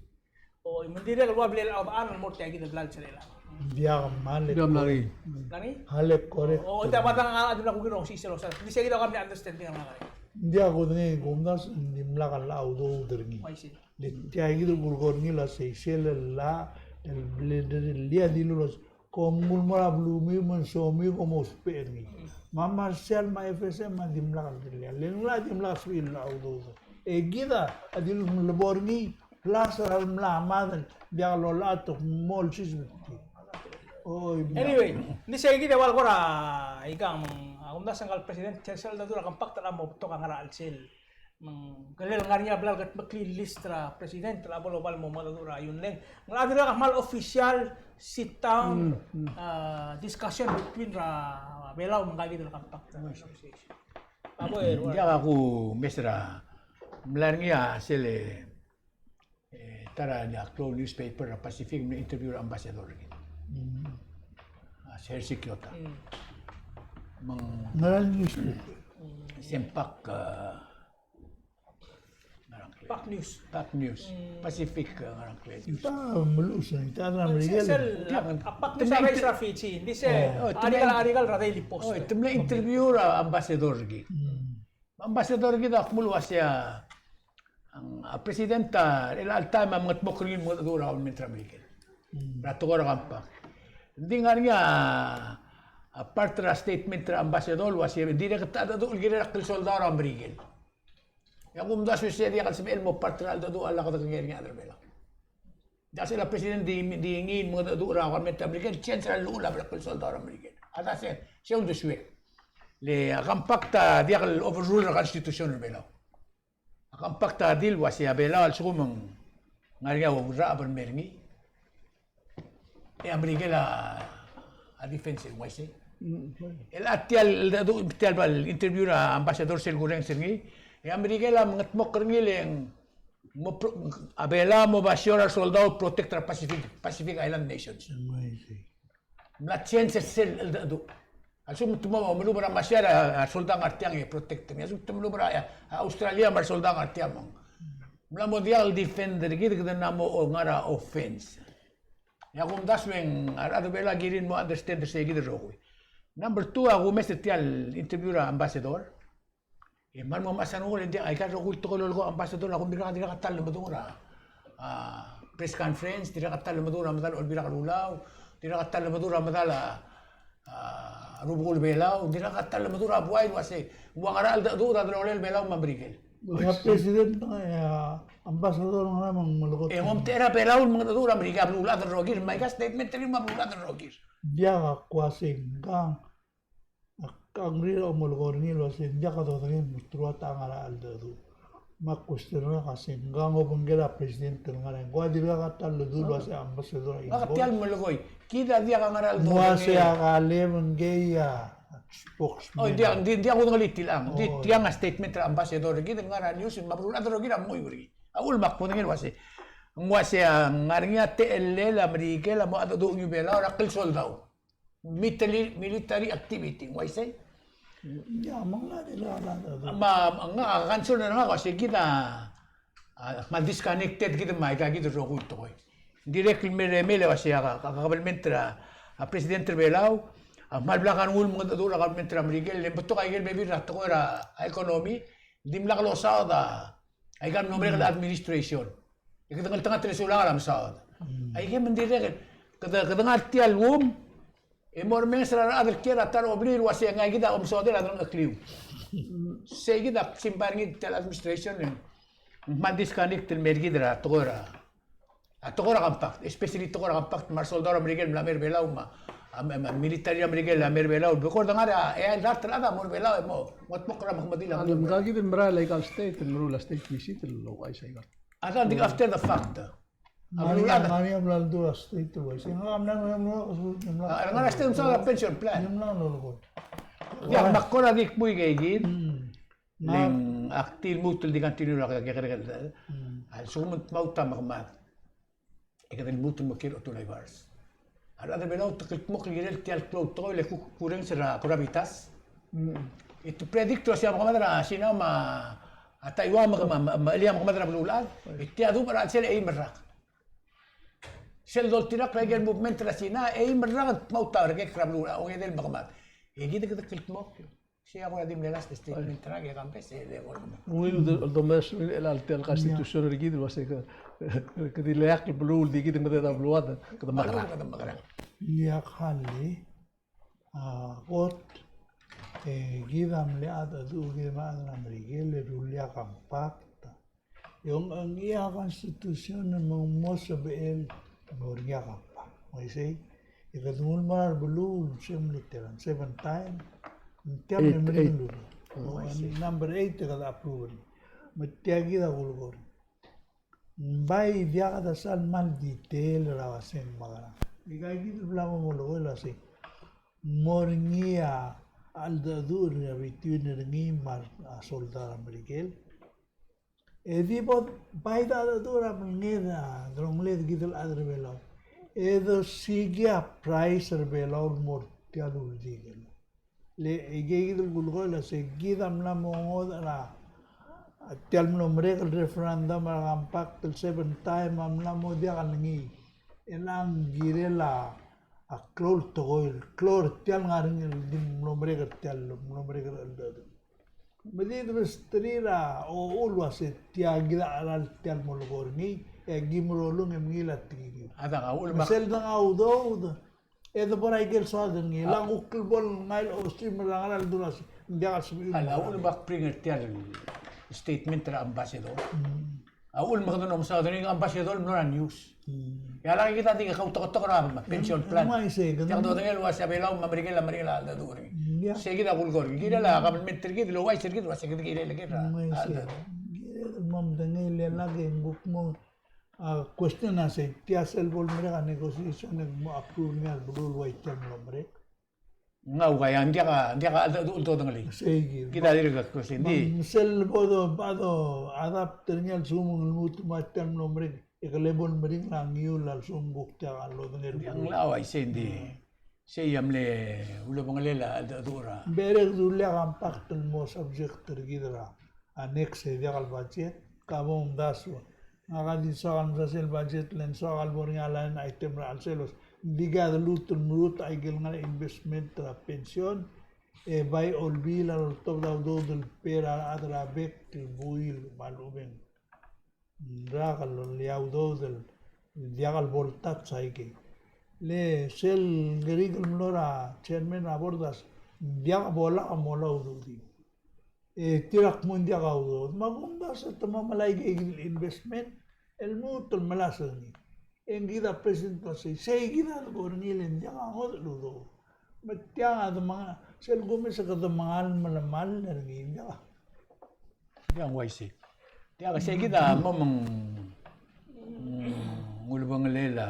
O, me ng dirrek el ua blal a odechang el mo er tia kid el blals er chelechang. Ng diak, me a le, diak, mla er ngii. Mla er ngii? A le correct. O, tia, me a dang a dimlak kuk ngii er a osisiu el osal. Ng di sei kid a kmal understanding er ngak. Ng diak kudengei, kumdasu ng dimlak a locha udoud er ngii. I see. Le tia kid el kulekoi er ngii el uasei sel llach el bledel el lia dilu el uasei kom nguu el mo er a belumiu me ng somiu kom ousbech er ngii. Me a Marshall me a F S M a dimlak el dilu el lia. Le ng locha dimlak a sebechir el locha udoud. E kid a dilu el bo er ngii, plus er a remla mad el diak lolechang e te mo olsiseb er tir. Oi, anyway, ng di sei kid e ua el kora ikang, a kumdasu ngkal president, sel cheldecheduch er a compact a mo betok a ngar er a chelsel. Me ng kirel ngar er ngii a blal kutmeklii el list er a president el bo el oba el mo mengedecheduch er a Yun, le ng locha dirrek el kmal official sit down, a, discussion between er a Belau me ngka kid el compact negotiation. A bo, e, ng diak a kumes er a, Mla er ngii a sel, e, ta er a klou el newspaper er a Pacific, mle interview er a ambassador er kid. A Serge Kyota. Me ng ngar er a newspaper. Sel Pak, e, ngar er a ngklel. Pak News. Pak News. Pacific, e, ngar er a ngklel. Ta meluches, ta er a Merikel. Sel, a Pak News a raise er a Fiji, ng di sel, o, te mle article, article er a Daily Post. O, te mle interview er a ambassador er kid. Ambassador er kid a kmo el uasei a, a president er chelecha el taem a mengetmokl er ngii el mengedecheduch er a government er a Merikel er a tekoi er a compact. Ng di ngar er ngii a, a part er a statement er a ambassador el uasei dirrek el cheldecheduch el kirel a klsoldau er a Merikel. E a kumdasu e sei a diak el sebechel el mo part er a cheldecheduch a lak dekengei er ngii a rechad er a Belau. Diak sel a president di, di ngii el mengedecheduch er a government er a Merikel, change er a llechul a bla klsoldau er a Merikel. A da sel, sel uldesuek. Le a compact a diak el overrule er a constitution er a Belau. A compact a di el uasei a Belau a lsekum ng ngar er ngii a urracheb el mer ngii, e a Merikel a, a defense el uaisei. El a tia el, tia el bla el interview er a ambassador sel kurrenges er ngii, e a Merikel a mengetmokl er ngii le ng mo pro-, a Belau a mo basio er a resoldau el protect er a Pacific, Pacific Island nations. Ng mla change er sel cheldecheduch. A lsekum te mo melub er a Russia a resoldau a ngar tiang e protect er ngii. A lsekum te melub er a, a Australia me a resoldau a ngar tiang me ng mla mo diak el defend er kid, kede mla mo ngar er a offense. E a kumdasu e ng a rechad er a Belau a kirir el mo understand er sei kid el rokui. Number two, a kumes er tia el interview er a ambassador. E kmal mo mechas a renguk e le ng diak, aika el rokui el tekoi el lolekoi a ambassador a kuk dirkak, dirkak a ta el lemedung er a, a, press conference, dirkak a ta el lemedung er a medal a Olbiil er a Kelulau, dirkak a ta el lemedung er a medal a, a, Rubekul Belau, dirkak a ta el lemedung er a buai el uasei ng ua ngera a cheldecheduch er a delongelel a Belau me a Merikel. A president, e, a ambassador ngera me ng melekoi. E ng omtechei er a Belau el mengedecheduch er a Merikel a beluulechad el rokir, me aika statement er ngii me a beluulechad el rokir. Diak a kuk uasei ng kang Ak, ak ngii a omelekoi er ngii el uasei ng diak dodengei el mo teruich a ngara cheldecheduch. Me ak question er ngak a sei, ng kang obengkel a president el ngar er ngii? Ng ua dirkak a ta el ledu el uasei a ambassador a involve. Ngak tia el melekoi. Kid a diak a ngara cheldecheduch. Ng uasei a Kaleb ngii a spokesman. O, diak, di, diak kudengelii tiang. Di, tiang a statement er a ambassador er kid el ngar er a news, me a beluulechad el rokir a mui er ngii. A uchul me ak kudengei el uasei. Ng uasei a ngar er ngii a techellel a Merikel a mo mengedecheduch er a Belau er a klsoldau. Military, military activity, ng uaisei? Ia, me ng ngar er ngii a, me ng ngar er ngii a concern er ngak a uasei kid a, a, kmal disconnected kid me aika kid el rokui el tekoi. Dirrek el mei, mei el uasei a, a, a government er a, a president er a Belau a kmal blak a rengul el mengedecheduch er a government er a Merikel, le ng betok aike el bebil er a tekoi er a economy, dimlak losaod a aika el mlo merek el administration. E kede ngeltengat el sulang er a mesaod. Aike me ng dirrek, kede, kede ngar tia el uum, e mo remenges er a rechad el kiei er a ta er a obliil el uasei ngii kid a omesodel a delengchekliu. Sei kid a simbai er ngii tia el administration, e ng kmal disconnect el mer kid er a tekoi er a, a tekoi er a compact, especially tekoi er a compact, me a resoldau er a Merikel el mla mer Belau me a, a, a, a military er a Merikel el mla mer Belau. Bekord ngar er a, e a dart el chad a mo er Belau e mo, mo tmokl er a mekemedil a. Ng kid el merael aika el state, el meruul a state visit el ouchais aika. A ta ng di after the fact. A beluulechad. Ng ngar er ngii a bla ledu er a state el uaisei. Ng ngar er ngii a bla ledu er a state el uaisei. A, ng ngar er a state el uaisei a pension plan. Ng ngar er ngii a bla ledu. Ia, me ak kora di kmo ikei kid. Le ng ak di lmuut el di continue er a kekerek el, a lsekum ng tmaut a mekemad, e kede lmuut el mo kiei er a otuil a Ibars. A rechad er a Belau te kldmokl el kirel tia el klou el tekoi el kuk kurrenges er a Gravitas. E te predict el uasei a mekemad er a Sina me a Taiwan me, me, me, me chelii a mekemad er a beluulechad. E tia dubech er a chelsel a eim el rak. Sel doltirakl er a ikel movement er a Sina, e eim el rak e ng tmaut a rekek er a beluulechad, ongedei el mekemad. E kid kede kldmokl. Sei a kora di mle last statement er ngak e kambes e le kora. Ungil el domes er ngii el tia el constitution er kid el uasei ke, ke di leakl el beluu el di kid meded a beluad, kede mekerang. Kede mekerang. Ia kali, a, kot, e, kid a mle cheldecheduch, kid me a chad er a Merikel, e rullii a compact. E ng, ng ngii a constitution me ng mo sebechel el mo er ngii a compact. Me isei, e kede nguu el mo er a beluu el sel mle teran, seven time, ng tia mle meringel el ureor. Number eight e kede approve. Me tia kid a kulekoi. Ng bai diak de sal kmal detail er a uasei ng mekerang. Ika kid el bla mo melekoi el uasei ng mo er ngii a cheldecheduch er a between er ngii me a soldau er a Merikel. E di bo, bai de cheldecheduch er a mlenged a delongeled kid el chad er a Belau. E de siik a price er a Belau el mo er tia el uldikel. Le aike kid el kulekoi el uasei kid a mla mo ngodech er a, a tia el mlo merek el referendum er a compact el seven time a mla mo diak el ngii. E ng kirel a klou el tekoi, klou er tia el ngar er ngii el di mlo merek er tia el mlo merek er a cheldecheduch. Me di debesterir a uchul el uasei tia kid a cheral tia el mo lekoi er ngii, e aki merolung e mengiil a tekingir. A dang a uchul me sel dang a udoud, e de bo er a ikel soad er ngii, a, le ng kuk bo el ngai el osim er a ngar er a ldurasem, ng diak el sebechiu. A uchul me ak bring er tia el statement er a ambassador. Mm. A uchul me kede mo mesaod er ngii, ambassador el mlo er a news. Mm. E a lak kid a di kautoketok er a pension plan. Ng uaisei, kede, diak dodengei el uasei a Belau me a Merikel a merek el cheldecheduch er ngii. Mm, yeah. Sei kid a kulekoi er ngii. Kirel a kabelment er kid el ouchais er kid el uasei kede kirel ker a, ng uaisei, cheldecheduch. Kirel el mo medengei el lak e ng kuk mo, a, question a sei, tia sel bo lemerek a negotiation e ng mo approve er ngii a beluu el ua tia el mlo merek. Ng ua, ng diak a, ng diak a, do, do, dodengelii. Sei kid. Kid a dirk question, di. Me sel bo do, bo do adapt er ngii a lsekum ng lmuut el mo ua tia el mlo merek, e ke le bo lemeringel a ngiul a lsekum ng kuk diak a lodengei er a beluu. Ng ua, uaisei, di. Sei a mle ulebengelel a cheldecheduch er a. Ng dirrek el dulii a compact el mo subject er kid er a next e diak el budget, ka bo mdasu. Ngak a di soak el mesa sel budget le ng soak el bo er ngii a line item er a chelsel el uasei, ng di kid a lmuut el meruul a ikel ngar er a investment er a pension, e bai olbiil a loltobed a udoud el pay er a rechad er a bek el buil me a lechub e ng rak el loia udoud el diak el bo el touch a ikei. Le sel kerik el mlo er a chairman er a board a se ng diak bo lak a mo loia udoud. E tir a kmo ng diak a udoud. Me a kumdasu e te mo melai a ikel investment el lmuut el melasem er ngii. E ng kid a president el uasei, sei kid a debo er ngii le ng diak a ngodech el udoud. Me tiang a demenga, sel kumes e kede mengal melemall er ngii, ng diak a. Tiang uaisei. Tiang sei kid a mo meng, mm, ulebengelel a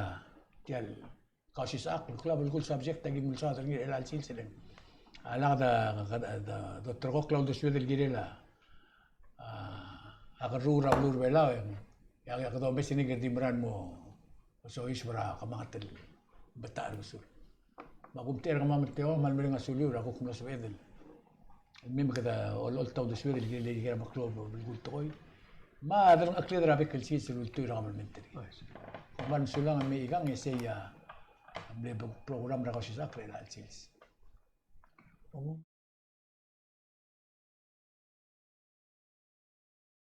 tia el Kausisechakl, el klou a belkul subject a ki mle soad er ngii er chelecha el sils e le ng, a lak de, de, de, de ulterekokl a uldesued el kirel a, a, a kerruul er a beluu er a Belau e ng, e a, e a kede omes er ngii e kede di mera el mo soiseb er a kemanget el betach er a besul. Me a kumtechei er kemam el teua, me a lemereng a suliu er a kuk mlo sebeched el mei me kede olecholt a uldesued el kirel a ikel meklou el belkul tekoi. Me a delengcheklir er a bek el sils el ultuil er a kabelment er kid. Kom kmal mesulang e mei ikang e sei a mle program er a Kausisechakl er chelecha el sils.